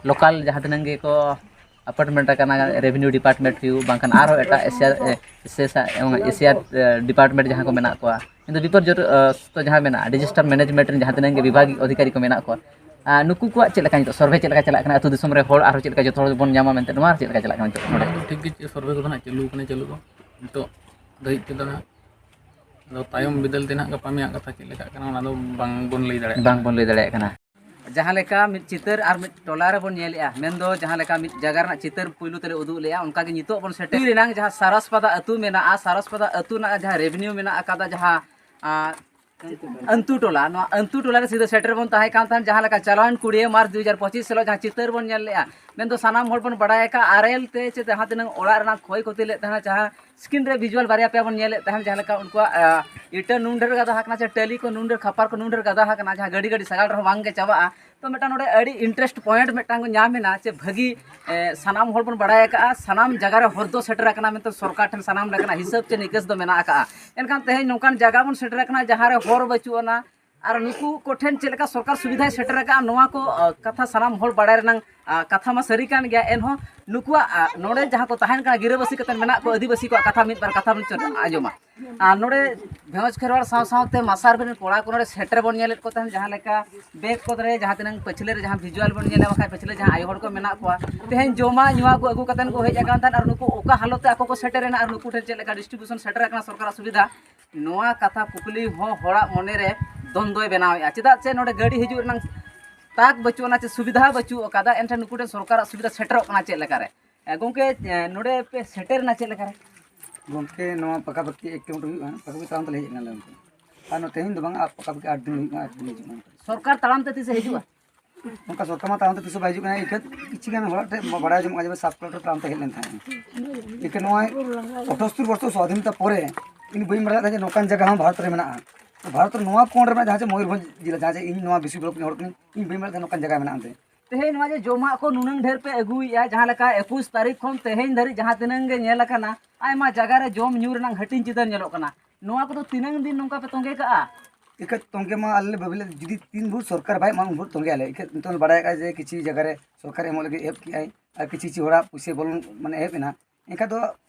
ᱞᱳᱠᱟᱞ ᱡᱟᱦᱟᱸ ᱛᱤᱱᱟᱹᱝ ᱜᱮᱠᱚ ᱟᱯᱚᱭᱮᱱᱴᱢᱮᱱᱴ ᱟᱠᱟᱱᱟ, ᱨᱮᱵᱷᱮᱱᱤᱭᱩ ᱰᱤᱯᱟᱨᱴᱢᱮᱱᱴ ᱦᱩᱭᱩᱜ, ᱵᱟᱝᱠᱷᱟᱱ ᱟᱨᱦᱚᱸ ᱮᱴᱟᱜ ᱮᱥᱤᱭᱟ ᱮᱥᱤᱭᱟ ᱮᱥᱤᱭᱟ ᱰᱤᱯᱟᱨᱴᱢᱮᱱᱴ ᱡᱟᱦᱟᱸ ᱠᱚ ᱢᱮᱱᱟᱜ ᱠᱚᱣᱟ, ᱠᱤᱱᱛᱩ ᱵᱤᱯᱚᱨᱡᱚᱭ ᱡᱟᱦᱟᱸ ᱢᱮᱱᱟᱜᱼᱟ, ᱰᱤᱡᱟᱥᱴᱟᱨ ᱢᱮᱱᱮᱡᱢᱮᱱᱴ ᱨᱮᱱ ᱡᱟᱦᱟᱸ ᱛᱤᱱᱟᱹᱝ ᱜᱮ ᱵᱤᱵᱷᱟᱜᱽ ᱚᱫᱷᱤᱠᱟᱨᱤ ᱠᱚ ᱢᱮᱱᱟᱜ ᱠᱚᱣᱟ, ᱟᱨ ᱱᱩᱠᱩ ᱠᱚᱣᱟᱜ ᱪᱮᱫ ᱞᱮᱠᱟ ᱱᱤᱛᱚᱜ ᱥᱚᱨᱵᱷᱮ ᱪᱮᱫ ᱞᱮᱠᱟ ᱪᱟᱞᱟᱜ ᱠᱟᱱᱟ, ᱟᱹᱛᱩ ᱫᱤᱥᱚᱢ ᱨᱮ ᱦᱚᱲ ᱟᱨᱦᱚᱸ ᱪᱮᱫ ᱞᱮᱠᱟ ᱡᱚᱛᱚ ᱦᱚᱲ ᱵᱚᱱ ᱧᱟᱢᱟ ᱢᱮᱱᱛᱮ, ᱱᱚᱣᱟ ᱪᱮᱫ ᱞᱮᱠᱟ ᱪᱟᱞᱟᱜ ᱠᱟᱱᱟ ᱱᱤᱛᱚᱜ ᱱᱚᱰᱮ? ᱴᱷᱤᱠ ᱜᱮ, ᱪᱮᱫ ᱥᱚᱨᱵᱷᱮ ᱠᱚᱫᱚ ᱱᱟᱜ ᱪᱟᱹᱞᱩ ᱠᱟᱱᱟ, ᱪᱟᱹᱞᱩ ᱫᱚ ᱱᱤᱛᱚᱜ ᱫᱷᱟᱹᱵᱤᱡ ᱛᱮᱫᱚ ᱱᱟᱜ᱾ ᱟᱫᱚ ᱛᱟᱭᱚᱢ ᱵᱤᱫᱟᱹᱞ ᱛᱮ ᱱᱟᱜ ᱜᱟᱯᱟ ᱢᱮᱭᱟᱝ ᱠᱟᱛᱷᱟ ᱪᱮᱫ ᱞᱮᱠᱟᱜ ᱠᱟᱱᱟ, ᱚᱱᱟ ᱫᱚ ᱵᱟᱝ ᱵᱚᱱ ᱞᱟᱹᱭ ᱫᱟᱲᱮᱭᱟᱜ ᱵᱟᱝ ᱠᱟᱱᱟ᱾ ᱵᱚᱱ ᱞᱟᱹᱭ ᱫᱟᱲᱮᱭᱟᱜ ᱠᱟᱱᱟ᱾ ᱡᱟᱦᱟᱸ ᱞᱮᱠᱟ ᱢᱤᱫ ᱪᱤᱛᱟᱹᱨ ᱟᱨ ᱢᱤᱫ ᱴᱚᱞᱟ ᱨᱮᱵᱚᱱ ᱧᱮᱞᱮᱜᱼᱟ, ᱢᱮᱱᱫᱚ ᱡᱟᱦᱟᱸ ᱞᱮᱠᱟ ᱢᱤᱫ ᱡᱟᱭᱜᱟ ᱨᱮᱱᱟᱜ ᱪᱤᱛᱟᱹᱨ ᱯᱩᱭᱞᱩ ᱛᱮᱞᱮ ᱩᱫᱩᱜ ᱞᱮᱜᱼᱟ, ᱚᱱᱠᱟᱜᱮ ᱱᱤᱛᱚᱜ ᱵᱚᱱ ᱥᱮᱴᱮᱨ ᱨᱮᱱᱟᱝ ᱡᱟᱦᱟᱸ ᱥᱟᱨᱟᱥᱯᱟᱫᱟ ᱟᱹᱛᱩ ᱢᱮᱱᱟᱜᱼᱟ, ᱥᱟᱨᱟᱥᱯᱟᱫᱟ ᱟᱹᱛᱩ ᱨᱮᱱᱟᱜ ᱡᱟᱦᱟᱸ ᱨᱮᱵᱷᱮᱱᱤᱭᱩ ᱢᱮᱱᱟᱜ ᱟᱠᱟᱫᱟ, ᱡᱟᱦᱟᱸ ᱟᱸ, ᱟᱹᱱᱛᱩ ᱴᱚᱞᱟ, ᱱᱚᱣᱟ ᱟᱹᱱᱛᱩ ᱴᱚᱞᱟ ᱨᱮ ᱥᱤᱫᱷᱟᱹ ᱥᱮᱴᱮᱨ ᱵᱚᱱ ᱛᱟᱦᱮᱸ ᱠᱟᱱ ᱛᱟᱦᱮᱸᱫ, ᱡᱟᱦᱟᱸ ᱞᱮᱠᱟ ᱪᱟᱞᱟᱣᱮᱱ ᱠᱩᱲᱤ ᱢᱟᱨᱪ ᱫᱩ ᱦᱟᱡᱟᱨ ᱯᱚᱸᱪᱤᱥ ᱦᱤᱞᱳᱜ ᱡᱟᱦᱟᱸ ᱪᱤᱛᱟᱹᱨ ᱵᱚᱱ ᱧᱮᱞ ᱞᱮᱜᱼᱟ, ᱢᱮᱱᱫᱚ ᱥᱟᱱᱟᱢ ᱦᱚᱲ ᱵᱚᱱ ᱵᱟᱲᱟᱭ ᱟᱠᱟᱫ ᱟᱨᱮᱞ ᱛᱮ ᱪᱮ ᱡᱟᱦᱟᱸ ᱛᱤᱱᱟᱹᱝ ᱚᱲᱟᱜ ᱨᱮᱱᱟᱜ ᱠᱷᱚᱭ ᱠᱷᱚᱛᱤ ᱞᱮᱫ ᱛᱟᱦᱮᱱᱟ, ᱡᱟᱦᱟᱸ ᱥᱠᱨᱤᱱ ᱨᱮ ᱵᱷᱤᱡᱩᱣᱟᱞ ᱵᱟᱨᱭᱟ ᱯᱮᱭᱟ ᱵᱚᱱ ᱧᱮᱞᱮᱫ ᱛᱟᱦᱮᱸᱫ, ᱡᱟᱦᱟᱸ ᱞᱮᱠᱟ ᱩᱱᱠᱩᱣᱟᱜ, ᱟ, ᱤᱴᱟᱹ ᱱᱩᱱ ᱰᱷᱮᱨ ᱜᱟᱫᱟ ᱟᱠᱟᱱᱟ, ᱪᱮ ᱴᱟᱹᱞᱤ ᱠᱚ ᱱᱩᱱ ᱰᱷᱮᱨ, ᱠᱷᱟᱯᱟᱨ ᱠᱚ ᱱᱩᱱ ᱰᱷᱮᱨ ᱜᱟᱫᱟ ᱟᱠᱟᱱᱟ, ᱡᱟᱦᱟᱸ ᱜᱟᱹᱰᱤ ᱜᱟᱹᱰᱤ ᱥᱟᱜᱟᱲ ᱨᱮᱦᱚᱸ ᱵᱟᱝ ᱜᱮ ᱪᱟᱵᱟᱜᱼᱟ᱾ ᱛᱚ ᱢᱤᱫᱴᱟᱝ ᱱᱚᱰᱮ ᱟᱹᱰᱤ interest point ᱢᱤᱫᱴᱟᱝ ᱧᱟᱢ ᱮᱱᱟ, ᱪᱮ ᱵᱷᱟᱹᱜᱤ, ᱮ, ᱥᱟᱱᱟᱢ ᱦᱚᱲ ᱵᱚᱱ ᱵᱟᱲᱟᱭ ᱟᱠᱟᱫᱼᱟ, ᱥᱟᱱᱟᱢ ᱡᱟᱭᱜᱟ ᱨᱮ ᱦᱚᱨ ᱫᱚ ᱥᱮᱴᱮᱨ ᱟᱠᱟᱱᱟ ᱢᱮᱱᱛᱮ ᱥᱚᱨᱠᱟᱨ ᱴᱷᱮᱱ ᱥᱟᱱᱟᱢ ᱞᱮᱠᱟᱱᱟᱜ ᱦᱤᱥᱟᱹᱵ ᱪᱮ ᱱᱤᱠᱟᱹᱥ ᱫᱚ ᱢᱮᱱᱟᱜ ᱟᱠᱟᱫᱼᱟ᱾ ᱮᱱᱠᱷᱟᱱ ᱛᱮᱦᱮᱧ ᱱᱚᱝᱠᱟᱱ ᱡᱟᱭᱜᱟ ᱵᱚᱱ ᱥᱮᱴᱮᱨ ᱟᱠᱟᱱᱟ ᱡᱟᱦᱟᱸ ᱨᱮ ᱦᱚᱨ ᱵᱟᱹᱪᱩᱜ ᱟᱱᱟ, ᱟᱨ ᱱᱩᱠᱩ ᱠᱚᱴᱷᱮᱱ ᱪᱮᱫ ᱞᱮᱠᱟ ᱥᱚᱨᱠᱟᱨ ᱥᱩᱵᱤᱫᱷᱟᱭ ᱥᱮᱴᱮᱨ ᱟᱠᱟᱫᱼᱟ, ᱱᱚᱣᱟ ᱠᱚ, ᱟ, ᱠᱟᱛᱷᱟ ᱥᱟᱱᱟᱢ ᱦᱚᱲ ᱵᱟᱲᱟᱭ ᱨᱮᱱᱟᱝ, ᱟ, ᱠᱟᱛᱷᱟ ᱢᱟ ᱥᱟᱹᱨᱤ ᱠᱟᱱ ᱜᱮᱭᱟ᱾ ᱮᱱᱦᱚᱸ ᱱᱩᱠᱩᱣᱟᱜ, ᱟ, ᱱᱚᱰᱮ ᱡᱟᱦᱟᱸ ᱠᱚ ᱛᱟᱦᱮᱱ ᱠᱟᱱᱟ, ᱜᱤᱨᱟᱹᱵᱟᱹᱥᱤ ᱠᱟᱛᱮ ᱢᱮᱱᱟᱜ ᱠᱚ ᱟᱹᱫᱤᱵᱟᱹᱥᱤ ᱠᱚᱣᱟᱜ ᱠᱟᱛᱷᱟ ᱢᱤᱫ ᱵᱟᱨ ᱠᱟᱛᱷᱟ ᱵᱚᱱ ᱪᱚ-, ᱟᱸᱡᱚᱢᱟ᱾ ᱟᱨ ᱱᱚᱰᱮ ᱵᱷᱮᱣᱟᱡᱽ ᱠᱷᱮᱨᱣᱟᱲ ᱥᱟᱶ ᱥᱟᱶᱛᱮ ᱢᱟᱥᱟᱨ ᱨᱮᱱ ᱠᱚᱲᱟ ᱠᱚ ᱱᱚᱰᱮ ᱥᱮᱴᱮᱨ ᱵᱚᱱ ᱧᱮᱞᱮᱫ ᱠᱚ ᱛᱟᱦᱮᱸᱫ, ᱡᱟᱦᱟᱸ ᱞᱮᱠᱟ ᱵᱮᱜᱽ ᱠᱚᱨᱮ ᱡᱟᱦᱟᱸ ᱛᱤᱱᱟᱹᱝ ᱯᱟᱹᱪᱷᱞᱟᱹ ᱨᱮ ᱡᱟᱦᱟᱸ ᱵᱷᱤᱡᱩᱣᱟᱞ ᱵᱚᱱ ᱧᱮᱞᱟ, ᱵᱟᱠᱷᱟᱡ ᱯᱟᱹᱪᱷᱞᱟᱹ ᱡᱟᱦᱟᱸ ᱟᱭᱳ ᱦᱚᱲ ᱠᱚ ᱢᱮᱱᱟᱜ ᱠᱚᱣᱟ, ᱛᱮᱦᱮᱧ ᱡᱚᱢᱟᱜ ᱧᱩᱣᱟᱜ ᱠᱚ ᱟᱹᱜᱩ ᱠᱟᱛᱮ ᱠᱚ ᱦᱮᱡ ᱟᱠᱟᱱ ᱛᱟᱦᱮᱸᱫ, ᱟᱨ ᱱᱩᱠᱩ ᱚᱠᱟ ᱦᱟᱞᱚᱛ ᱛᱮ ᱟᱠᱚ ᱠᱚ ᱥᱮᱴᱮᱨ ᱮᱱᱟ, ᱟᱨ ᱱᱩᱠᱩ ᱴᱷᱮᱱ ᱪᱮᱫ ᱞᱮᱠᱟ ᱰᱤᱥᱴᱨᱤᱵᱤᱭᱩᱥᱚᱱ ᱥᱮᱴᱮᱨ ᱟᱠᱟᱱᱟ ᱥᱚᱨᱠᱟᱨᱟᱜ ᱥᱩᱵᱤᱫᱷᱟ, ᱱᱚᱣᱟ ᱠᱟᱛᱷᱟ ᱠᱩᱠᱞᱤ ᱦᱚᱸ ᱦᱚᱲᱟᱜ ᱢᱚᱱᱮ ᱨᱮ ᱫᱚᱱᱫᱚᱭ ᱵᱮᱱᱟᱣᱮᱫᱼᱟ᱾ ᱪᱮᱫᱟᱜ ᱥᱮ ᱱᱚᱰᱮ ᱜᱟᱹᱰᱤ ᱦᱤᱡᱩᱜ ᱨᱮᱱᱟᱜ ᱛᱟᱠ ᱵᱟᱹᱪᱩᱜ ᱟᱱᱟ, ᱪᱮ ᱥᱩᱵᱤᱫᱷᱟ ᱵᱟᱹᱪᱩᱜ ᱟᱠᱟᱫᱟ, ᱮᱱᱠᱷᱟᱱ ᱱᱩᱠᱩ ᱴᱷᱮᱱ ᱥᱚᱨᱠᱟᱨᱟᱜ ᱥᱩᱵᱤᱫᱷᱟ ᱥᱮᱴᱮᱨᱚᱜ ᱠᱟᱱᱟ ᱪᱮᱫ ᱞᱮᱠᱟᱨᱮ? ᱮ, ᱜᱚᱢᱠᱮ, ᱮ, ᱱᱚᱰᱮ ᱯᱮ ᱥᱮᱴᱮᱨ ᱮᱱᱟ ᱪᱮᱫ ᱞᱮᱠᱟᱨᱮ? ᱜᱚᱢᱠᱮ, ᱱᱚᱣᱟ ᱯᱟᱠᱟᱯᱟᱠᱤ ᱮᱠ ᱠᱤᱞᱳᱢᱤᱴᱟᱨ ᱦᱩᱭᱩᱜᱼᱟ, ᱯᱟᱠᱟᱯᱟᱠᱤ ᱛᱟᱲᱟᱢ ᱛᱮᱞᱮ ᱦᱮᱡ ᱮᱱᱟ ᱞᱮ ᱚᱱᱛᱮ᱾ ᱟᱨ ᱱᱚᱛᱮ ᱛᱮᱦᱮᱧ ᱫᱚ ᱵᱟᱝ, ᱟᱨ ᱯᱟᱠᱟᱯᱟᱠᱤ ᱟᱴ ᱫᱤᱱ ᱦᱩᱭᱩᱜᱼᱟ, ᱟᱴ ᱫᱤᱱ ᱦᱤᱡᱩᱜ ᱠᱟᱱᱟ᱾ ᱥᱚᱨᱠᱟᱨ ᱛᱟᱲᱟᱢ ᱛᱮ ᱛᱤᱥᱮ ᱦᱤᱡᱩᱜᱼᱟ? ᱚᱱᱠᱟ ᱥᱚᱨᱠᱟᱨ ᱢᱟ ᱛᱟᱲᱟᱢ ᱛᱮ ᱛᱤᱥ ᱦᱚᱸ ᱵᱟᱭ ᱦᱤᱡᱩᱜ ᱠᱟᱱᱟ᱾ ᱤᱠᱟᱹ ᱠᱤᱪᱷᱩ ᱜᱟᱱ ᱦᱚᱲᱟᱜ ᱴᱷᱮᱱ ᱵᱟᱲᱟᱭ ᱟᱸᱡᱚᱢᱚᱜᱼᱟ ᱡᱮ ᱥᱟᱵ ᱠᱚᱞᱮᱠᱴᱚᱨ ᱛᱟᱲᱟᱢ ᱛᱮ ᱦᱮᱡ ᱞᱮᱱ ᱛᱟᱦᱮᱸᱫ᱾ ᱤᱠᱟᱹ ᱱᱚᱜᱼᱚᱭ ᱟᱴᱷᱟᱛᱛᱳᱨ ᱵᱚᱨᱥᱚ ᱥᱣᱟᱫᱷᱤᱱᱚᱛᱟ ᱯᱚᱨᱮ ᱤᱧ ᱵᱟᱹᱧ ᱵᱟᱲᱟᱭ ᱛᱟᱦᱮᱸᱫ ᱡᱮ ᱱᱚᱝᱠᱟᱱ ᱡᱟᱭᱜᱟ ᱦᱚᱸ ᱵᱷᱟᱨᱚᱛ ᱨᱮ ᱢᱮᱱᱟᱜᱼᱟ᱾ ᱵᱷᱟᱨᱚᱛ ᱨᱮ ᱱᱚᱣᱟ ᱠᱚᱬ ᱨᱮ ᱢᱮᱱᱟᱜᱼᱟ, ᱡᱟᱦᱟᱸ ᱪᱮ ᱢᱚᱭᱩᱨᱵᱷᱚᱸᱡᱽ ᱡᱮᱞᱟ, ᱡᱟᱦᱟᱸ ᱪᱮ ᱤᱧ ᱱᱚᱣᱟ ᱵᱤᱥᱩ ᱵᱞᱚᱠ ᱨᱤᱱ ᱦᱚᱲ ᱠᱟᱹᱱᱟᱹᱧ, ᱤᱧ ᱵᱟᱹᱧ ᱵᱟᱲᱟᱭ ᱛᱟᱦᱮᱸᱫ ᱱᱚᱝᱠᱟᱱ ᱡᱟᱭᱜᱟ ᱢᱮᱱᱟᱜᱼᱟ ᱢᱮᱱᱛᱮ᱾ ᱛᱮᱦᱮᱧ ᱱᱚᱣᱟ ᱡᱮ ᱡᱚᱢᱟᱜ ᱠᱚ ᱱᱩᱱᱟᱹᱝ ᱰᱷᱮᱨ ᱯᱮ ᱟᱹᱜᱩᱭᱮᱫᱼᱟ, ᱡᱟᱦᱟᱸ ᱞᱮᱠᱟ ᱮᱠᱩᱥ ᱛᱟᱹᱨᱤᱠᱷ ᱠᱷᱚᱱ ᱛᱮᱦᱮᱧ ᱫᱷᱟᱹᱨᱤᱡ ᱡᱟᱦᱟᱸ ᱛᱤᱱᱟᱹᱝ ᱜᱮ ᱧᱮᱞ ᱟᱠᱟᱱᱟ, ᱟᱭᱢᱟ ᱡᱟᱭᱜᱟ ᱨᱮ ᱡᱚᱢ ᱧᱩ ᱨᱮᱱᱟᱜ ᱦᱟᱹᱴᱤᱧ ᱪᱤᱛᱟᱹᱨ ᱧᱮᱞᱚᱜ ᱠᱟᱱᱟ᱾ ᱱᱚᱣᱟ ᱠᱚᱫᱚ ᱛᱤᱱᱟᱹᱝ ᱫᱤᱱ ᱱᱚᱝᱠᱟ ᱯᱮ ᱛᱚᱸᱜᱮ ᱠᱟᱜᱼᱟ? ᱤᱠᱷᱟᱹᱡ ᱛᱚᱸᱜᱮ ᱢᱟ ᱟᱞᱮ ᱞᱮ ᱵᱷᱟᱹᱵᱤ ᱞᱮᱫ, ᱡᱩᱫᱤ ᱛᱤᱱ ᱵᱷᱳᱨ ᱥᱚᱨᱠᱟᱨ ᱵᱟᱭ ᱮᱢᱟ, ᱩᱱ ᱵᱷᱳᱨ ᱛᱚᱸᱜᱮ ᱟᱞᱮ᱾ ᱤᱠᱷᱟᱹᱡ ᱱᱤᱛᱚᱜ ᱞᱮ ᱵᱟᱲᱟᱭ ᱠᱟᱜᱼᱟ ᱡᱮ ᱠᱤᱪᱷᱩ ᱡᱟᱭᱜᱟ ᱨᱮ ᱥᱚᱨᱠᱟᱨ ᱮᱢᱚᱜ ᱞᱟᱹᱜᱤᱫ ᱮᱦᱚᱵ ᱠᱮᱜᱼᱟᱭ, ᱟᱨ ᱠᱤᱪᱷᱩ ᱠᱤᱪᱷᱩ ᱦᱚᱲᱟᱜ ᱯᱩᱭᱥᱟᱹ ᱵᱚᱞᱚᱱ ᱢᱟᱱᱮ ᱮᱦᱚᱵ ᱮᱱᱟ᱾ ᱮᱱᱠᱷᱟᱱ ᱫᱚ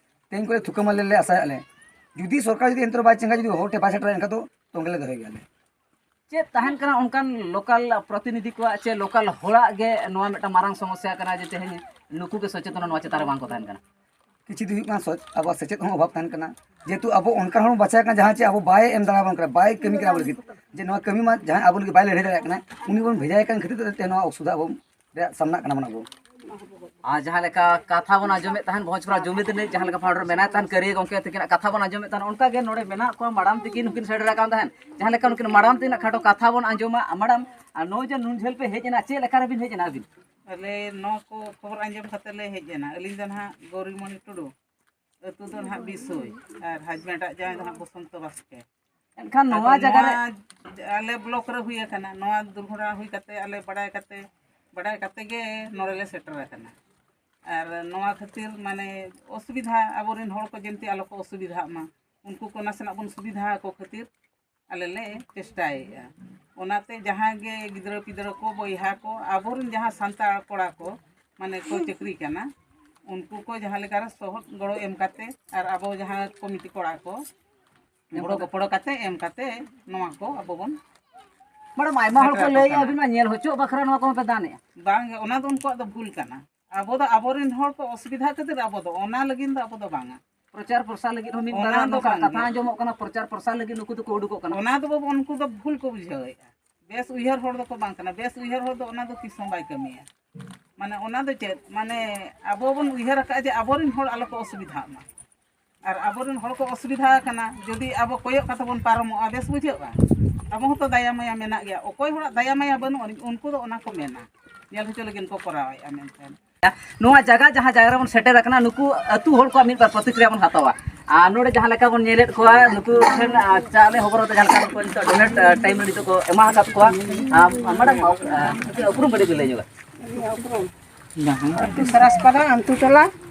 ᱛᱮᱦᱮᱧ ᱠᱚᱞᱮ ᱛᱷᱩᱠᱟᱹᱢ ᱟᱞᱮ ᱞᱮ ᱟᱥᱟᱭᱮᱫ ᱞᱮ, ᱡᱩᱫᱤ ᱥᱚᱨᱠᱟᱨ ᱡᱩᱫᱤ ᱮᱱᱛᱮ ᱨᱮᱦᱚᱸ ᱵᱟᱭ ᱪᱮᱸᱜᱷᱟ, ᱡᱩᱫᱤ ᱦᱚᱲ ᱴᱷᱮᱱ ᱵᱟᱭ ᱥᱮᱴᱮᱨᱟ, ᱮᱱᱠᱷᱟᱱ ᱫᱚ ᱛᱚᱸᱜᱮ ᱞᱮ ᱫᱚᱦᱚᱭ ᱜᱮᱭᱟ ᱞᱮ᱾ ᱪᱮᱫ ᱛᱟᱦᱮᱱ ᱠᱟᱱᱟ ᱚᱱᱠᱟᱱ ᱞᱳᱠᱟᱞ ᱯᱨᱚᱛᱤᱱᱤᱫᱷᱤ ᱠᱚᱣᱟᱜ ᱪᱮ ᱞᱳᱠᱟᱞ ᱦᱚᱲᱟᱜ ᱜᱮ ᱱᱚᱣᱟ ᱢᱤᱫᱴᱟᱝ ᱢᱟᱨᱟᱝ ᱥᱚᱢᱚᱥᱥᱟ ᱠᱟᱱᱟ ᱡᱮ ᱛᱮᱦᱮᱧ ᱱᱩᱠᱩ ᱜᱮ ᱥᱚᱪᱮᱛᱚᱱ ᱱᱚᱣᱟ ᱪᱮᱛᱟᱱ ᱨᱮ ᱵᱟᱝ ᱠᱚ ᱛᱟᱦᱮᱱ ᱠᱟᱱᱟ? ᱠᱤᱪᱷᱩ ᱫᱚ ᱦᱩᱭᱩᱜ ᱠᱟᱱᱟ ᱥᱚᱪ-, ᱟᱵᱚᱣᱟᱜ ᱥᱮᱪᱮᱫ ᱦᱚᱸ ᱚᱵᱷᱟᱵ ᱛᱟᱦᱮᱱ ᱠᱟᱱᱟ, ᱡᱮᱦᱮᱛᱩ ᱟᱵᱚ ᱚᱱᱠᱟᱱ ᱦᱚᱲ ᱵᱚᱱ ᱵᱟᱪᱷᱟᱣ ᱠᱟᱱᱟ ᱡᱟᱦᱟᱸ ᱪᱮ ᱟᱵᱚ ᱵᱟᱭ ᱮᱢ ᱫᱟᱲᱮᱭᱟᱵᱚᱱ ᱠᱟᱱᱟ, ᱵᱟᱭ ᱠᱟᱹᱢᱤ ᱠᱟᱱᱟ ᱟᱵᱚ ᱞᱟᱹᱜᱤᱫ, ᱡᱮ ᱱᱚᱣᱟ ᱠᱟᱹᱢᱤ ᱢᱟ ᱡᱟᱦᱟᱸᱭ ᱟᱵᱚ ᱞᱟᱹᱜᱤᱫ ᱵᱟᱭ ᱞᱟᱹᱲᱦᱟᱹᱭ ᱫᱟᱲᱮᱭᱟᱜ ᱠᱟᱱᱟ, ᱩᱱᱤ ᱵᱚᱱ ᱵᱷᱮᱡᱟᱭ ᱠᱟᱱ ᱠᱷᱟᱹᱛᱤᱨ ᱛᱮ ᱱᱚᱣᱟ ᱚᱥᱩᱵᱤᱫᱷᱟ ᱟᱵᱚ ᱨᱮᱭᱟᱜ ᱥᱟᱢᱱᱟᱜ ᱠᱟᱱᱟ ᱵᱚᱱ ᱟᱵᱚ᱾ ᱟᱨ ᱡᱟᱦᱟᱸ ᱞᱮᱠᱟ ᱠᱟᱛᱷᱟ ᱵᱚᱱ ᱟᱸᱡᱚᱢᱮᱫ ᱛᱟᱦᱮᱸᱫ ᱵᱷᱚᱸᱡᱽ ᱠᱚᱲᱟ ᱡᱩᱢᱤᱫ ᱨᱤᱱᱤᱡ ᱡᱟᱦᱟᱸ ᱞᱮᱠᱟ ᱯᱟᱦᱴᱟ ᱨᱮ ᱢᱮᱱᱟᱭ ᱛᱟᱦᱮᱸᱫ ᱠᱟᱹᱨᱤᱭᱟᱹ ᱜᱚᱢᱠᱮ ᱛᱟᱹᱠᱤᱱᱟᱜ ᱠᱟᱛᱷᱟ ᱵᱚᱱ ᱟᱸᱡᱚᱢᱮᱫ ᱛᱟᱦᱮᱸᱫ, ᱚᱱᱠᱟ ᱜᱮ ᱱᱚᱰᱮ ᱢᱮᱱᱟᱜ ᱠᱚᱣᱟ ᱢᱟᱲᱟᱢ ᱛᱟᱹᱠᱤᱱ ᱦᱚᱸᱠᱤᱱ ᱥᱮᱴᱮᱨ ᱟᱠᱟᱱ ᱛᱟᱦᱮᱸᱫ᱾ ᱡᱟᱦᱟᱸ ᱞᱮᱠᱟ ᱩᱱᱠᱤᱱ ᱢᱟᱲᱟᱢ ᱛᱟᱹᱠᱤᱱᱟᱜ ᱠᱷᱟᱴᱚ ᱠᱟᱛᱷᱟ ᱵᱚᱱ ᱟᱸᱡᱚᱢᱟ, ᱢᱟᱲᱟᱢ, ᱟᱨ ᱱᱚᱜᱼᱚᱭ ᱡᱮ ᱱᱩᱱ ᱡᱷᱟᱹᱞ ᱯᱮ ᱦᱮᱡ ᱮᱱᱟ, ᱪᱮᱫ ᱞᱮᱠᱟ ᱨᱮᱵᱤᱱ ᱦᱮᱡ ᱮᱱᱟ ᱟᱹᱵᱤᱱ? ᱟᱞᱮ ᱱᱚᱣᱟ ᱠᱚ ᱠᱷᱚᱵᱚᱨ ᱟᱸᱡᱚᱢ ᱠᱟᱛᱮ ᱞᱮ ᱦᱮᱡ ᱮᱱᱟ᱾ ᱟᱹᱞᱤᱧ ᱫᱚ ᱱᱟᱦᱟᱜ ᱜᱳᱨᱤᱢᱚᱱᱤ ᱴᱩᱰᱩ, ᱟᱹᱛᱩ ᱫᱚ ᱱᱟᱦᱟᱜ ᱵᱤᱥᱳᱭ, ᱟᱨ ᱦᱟᱡᱵᱮᱱᱰᱟᱜ ᱡᱟᱶᱟᱭ ᱫᱚ ᱱᱟᱦᱟᱜ ᱵᱚᱥᱚᱱᱛᱚ ᱵᱟᱥᱠᱮ᱾ ᱮᱱᱠᱷᱟᱱ ᱟᱫᱚ ᱱᱚᱣᱟ ᱡᱟᱭᱜᱟ ᱨᱮ ᱱᱚᱣᱟ ᱟᱞᱮ ᱵᱞᱚᱠ ᱨᱮ ᱦᱩᱭ ᱟᱠᱟᱱᱟ, ᱱᱚᱣᱟ ᱫᱩᱨᱜᱷᱚᱴᱚᱱᱟ ᱦᱩᱭ ᱠᱟᱛᱮ ᱟᱞᱮ ᱵᱟᱲᱟᱭ ᱠᱟᱛᱮ, ᱵᱟᱲᱟᱭ ᱠᱟᱛᱮ ᱜᱮ ᱱᱚᱰᱮ ᱞᱮ ᱥᱮᱴᱮᱨ ᱟᱠᱟᱱᱟ᱾ ᱟᱨ ᱱᱚᱣᱟ ᱠᱷᱟᱹᱛᱤᱨ ᱢᱟᱱᱮ ᱚᱥᱩᱵᱤᱫᱷᱟ, ᱟᱵᱚᱨᱮᱱ ᱦᱚᱲ ᱠᱚ ᱡᱮᱢᱛᱤ ᱟᱞᱚ ᱠᱚ ᱚᱥᱩᱵᱤᱫᱷᱟᱜ ᱢᱟ, ᱩᱱᱠᱩ ᱠᱚ ᱱᱟᱥᱮᱱᱟᱜ ᱵᱚᱱ ᱥᱩᱵᱤᱫᱷᱟ ᱟᱠᱚ ᱠᱷᱟᱹᱛᱤᱨ ᱟᱞᱮ ᱞᱮ ᱪᱮᱥᱴᱟᱭᱮᱫᱼᱟ᱾ ᱚᱱᱟᱛᱮ ᱡᱟᱦᱟᱸ ᱜᱮ ᱜᱤᱫᱽᱨᱟᱹ ᱯᱤᱫᱽᱨᱟᱹ ᱠᱚ, ᱵᱚᱭᱦᱟ ᱠᱚ, ᱟᱵᱚᱨᱮᱱ ᱡᱟᱦᱟᱸ ᱥᱟᱱᱛᱟᱲ ᱠᱚᱲᱟ ᱠᱚ ᱢᱟᱱᱮ ᱠᱚ ᱪᱟᱹᱠᱨᱤ ᱠᱟᱱᱟ, ᱩᱱᱠᱩ ᱠᱚ ᱡᱟᱦᱟᱸ ᱞᱮᱠᱟᱨᱮ ᱥᱚᱦᱚᱫ ᱜᱚᱲᱚ ᱮᱢ ᱠᱟᱛᱮ ᱟᱨ ᱟᱵᱚ ᱡᱟᱦᱟᱸ ᱠᱚᱢᱤᱴᱤ ᱠᱚᱲᱟ ᱠᱚ ᱜᱚᱲᱚ ᱜᱚᱯᱚᱲᱚ ᱠᱟᱛᱮ ᱮᱢ ᱠᱟᱛᱮ ᱱᱚᱣᱟ ᱠᱚ ᱟᱵᱚ ᱵᱚᱱ ᱢᱮᱰᱟᱢ, ᱟᱭᱢᱟ ᱦᱚᱲ ᱠᱚ ᱥᱮᱴᱮᱨ ᱟᱠᱚ ᱞᱟᱹᱭᱮᱫᱼᱟ ᱠᱟᱱᱟ᱾ ᱟᱹᱵᱤᱱ ᱢᱟ ᱧᱮᱞ ᱦᱚᱪᱚᱜ ᱵᱟᱠᱷᱨᱟ ᱱᱚᱣᱟ ᱠᱚ ᱢᱟᱯᱮ ᱫᱟᱱᱮᱜᱼᱟ᱾ ᱵᱟᱝ ᱜᱮ, ᱚᱱᱟ ᱫᱚ ᱩᱱᱠᱩᱣᱟᱜ ᱫᱚ ᱵᱷᱩᱞ ᱠᱟᱱᱟ᱾ ᱟᱵᱚ ᱫᱚ ᱟᱵᱚᱨᱮᱱ ᱦᱚᱲ ᱠᱚ ᱚᱥᱩᱵᱤᱫᱷᱟ ᱠᱷᱟᱹᱛᱤᱨ ᱟᱵᱚ ᱫᱚ, ᱚᱱᱟ ᱞᱟᱹᱜᱤᱫ ᱫᱚ ᱟᱵᱚ ᱫᱚ ᱵᱟᱝᱟ᱾ ᱯᱨᱚᱪᱟᱨ ᱯᱨᱚᱥᱟᱨ ᱞᱟᱹᱜᱤᱫ ᱦᱚᱸ ᱢᱤᱫ ᱚᱱᱟ ᱵᱟᱨ ᱫᱚ ᱱᱚᱝᱠᱟ ᱵᱟᱝ ᱠᱟᱛᱷᱟ ᱜᱮ᱾ ᱟᱸᱡᱚᱢᱚᱜ ᱠᱟᱱᱟ, ᱯᱨᱚᱪᱟᱨ ᱯᱨᱚᱥᱟᱨ ᱞᱟᱹᱜᱤᱫ ᱱᱩᱠᱩ ᱫᱚᱠᱚ ᱩᱰᱩᱠᱚᱜ ᱠᱟᱱᱟ᱾ ᱚᱱᱟ ᱫᱚ ᱵᱟᱹᱵᱩ, ᱩᱱᱠᱩ ᱫᱚ ᱵᱷᱩᱞ ᱠᱚ ᱵᱩᱡᱷᱟᱹᱣᱮᱫᱼᱟ᱾ ᱵᱮᱥ ᱩᱭᱦᱟᱹᱨ ᱦᱚᱲ ᱫᱚᱠᱚ ᱵᱟᱝ ᱠᱟᱱᱟ, ᱵᱮᱥ ᱩᱭᱦᱟᱹᱨ ᱦᱚᱲ ᱫᱚ ᱚᱱᱟ ᱫᱚ ᱛᱤᱥ ᱦᱚᱸ ᱵᱟᱭ ᱠᱟᱹᱢᱤᱭᱟ᱾ ᱢᱟᱱᱮ ᱚᱱᱟ ᱫᱚ ᱪᱮᱫ, ᱢᱟᱱᱮ ᱟᱵᱚ ᱵᱚᱱ ᱩᱭᱦᱟᱹᱨ ᱟᱠᱟᱫᱼᱟ ᱡᱮ ᱟᱵᱚᱨᱮᱱ ᱦᱚᱲ ᱟᱞᱚ ᱠᱚ ᱚᱥᱩᱵᱤᱫᱷᱟᱜ ᱢᱟ, ᱟᱨ ᱟᱵᱚᱨᱮᱱ ᱦᱚᱲ ᱠᱚ ᱚᱥᱩᱵᱤᱫᱷᱟ ᱟᱠᱟᱱᱟ, ᱡᱩᱫᱤ ᱟᱵᱚ ᱠᱚᱭᱚᱜ ᱠᱟᱛᱮ ᱵᱚᱱ ᱯᱟᱨᱚᱢᱚᱜᱼᱟ, ᱵᱮᱥ ᱵᱩᱡᱷᱟᱹᱜᱼᱟ? ᱟᱵᱚ ᱦᱚᱸᱛᱚ ᱫᱟᱭᱟ ᱢᱟᱭᱟ ᱢᱮᱱᱟᱜ ᱜᱮᱭᱟ᱾ ᱚᱠᱚᱭ ᱦᱚᱲᱟᱜ ᱫᱟᱭᱟ ᱢᱟᱭᱟ ᱵᱟᱹᱱᱩᱜ ᱟᱹᱱᱤᱡ, ᱩᱱᱠᱩ ᱫᱚ ᱚᱱᱟ ᱠᱚ ᱢᱮᱱᱟ, ᱧᱮᱞ ᱦᱚᱪᱚ ᱞᱟᱹᱜᱤᱫ ᱠᱚ ᱠᱚᱨᱟᱣᱮᱫᱼᱟ ᱢᱮᱱᱛᱮ᱾ ᱱᱚᱣᱟ ᱡᱟᱭᱜᱟ, ᱡᱟᱦᱟᱸ ᱡᱟᱭᱜᱟ ᱨᱮᱵᱚᱱ ᱥᱮᱴᱮᱨ ᱟᱠᱟᱱᱟ, ᱱᱩᱠᱩ ᱟᱹᱛᱩ ᱦᱚᱲ ᱠᱚᱣᱟᱜ ᱢᱤᱫ ᱵᱟᱨ ᱯᱨᱚᱛᱤᱠᱨᱤᱭᱟ ᱵᱚᱱ ᱦᱟᱛᱟᱣᱟ᱾ ᱟᱨ ᱱᱚᱰᱮ ᱡᱟᱦᱟᱸ ᱞᱮᱠᱟ ᱵᱚᱱ ᱧᱮᱞᱮᱫ ᱠᱚᱣᱟ, ᱱᱩᱠᱩ ᱴᱷᱮᱱ, ᱟᱨ, ᱪᱟ ᱞᱮ ᱦᱚᱵᱚᱨ ᱠᱟᱛᱮ ᱡᱟᱦᱟᱸ ᱞᱮᱠᱟ ᱱᱩᱠᱩ ᱱᱤᱛᱚᱜ ᱰᱚᱱᱮᱴ, ᱟᱨ, ᱴᱟᱭᱤᱢ ᱨᱮ ᱱᱤᱛᱚᱜ ᱠᱚ ᱮᱢᱟ ᱟᱠᱟᱫ ᱠᱚᱣᱟ᱾ ᱟᱨ, ᱟᱨ, ᱢᱮᱰᱟᱢ, ᱟᱯᱮ ᱩᱯᱨᱩᱢ ᱠᱟᱹᱴᱤᱡ ᱯᱮ ᱞᱟᱹᱭ ᱧᱚᱜᱟ᱾ ᱟᱹᱛᱩ ᱥᱟᱨᱟᱥᱯᱟᱲᱟ, ᱟᱱᱛᱩ ᱴᱚᱞᱟ,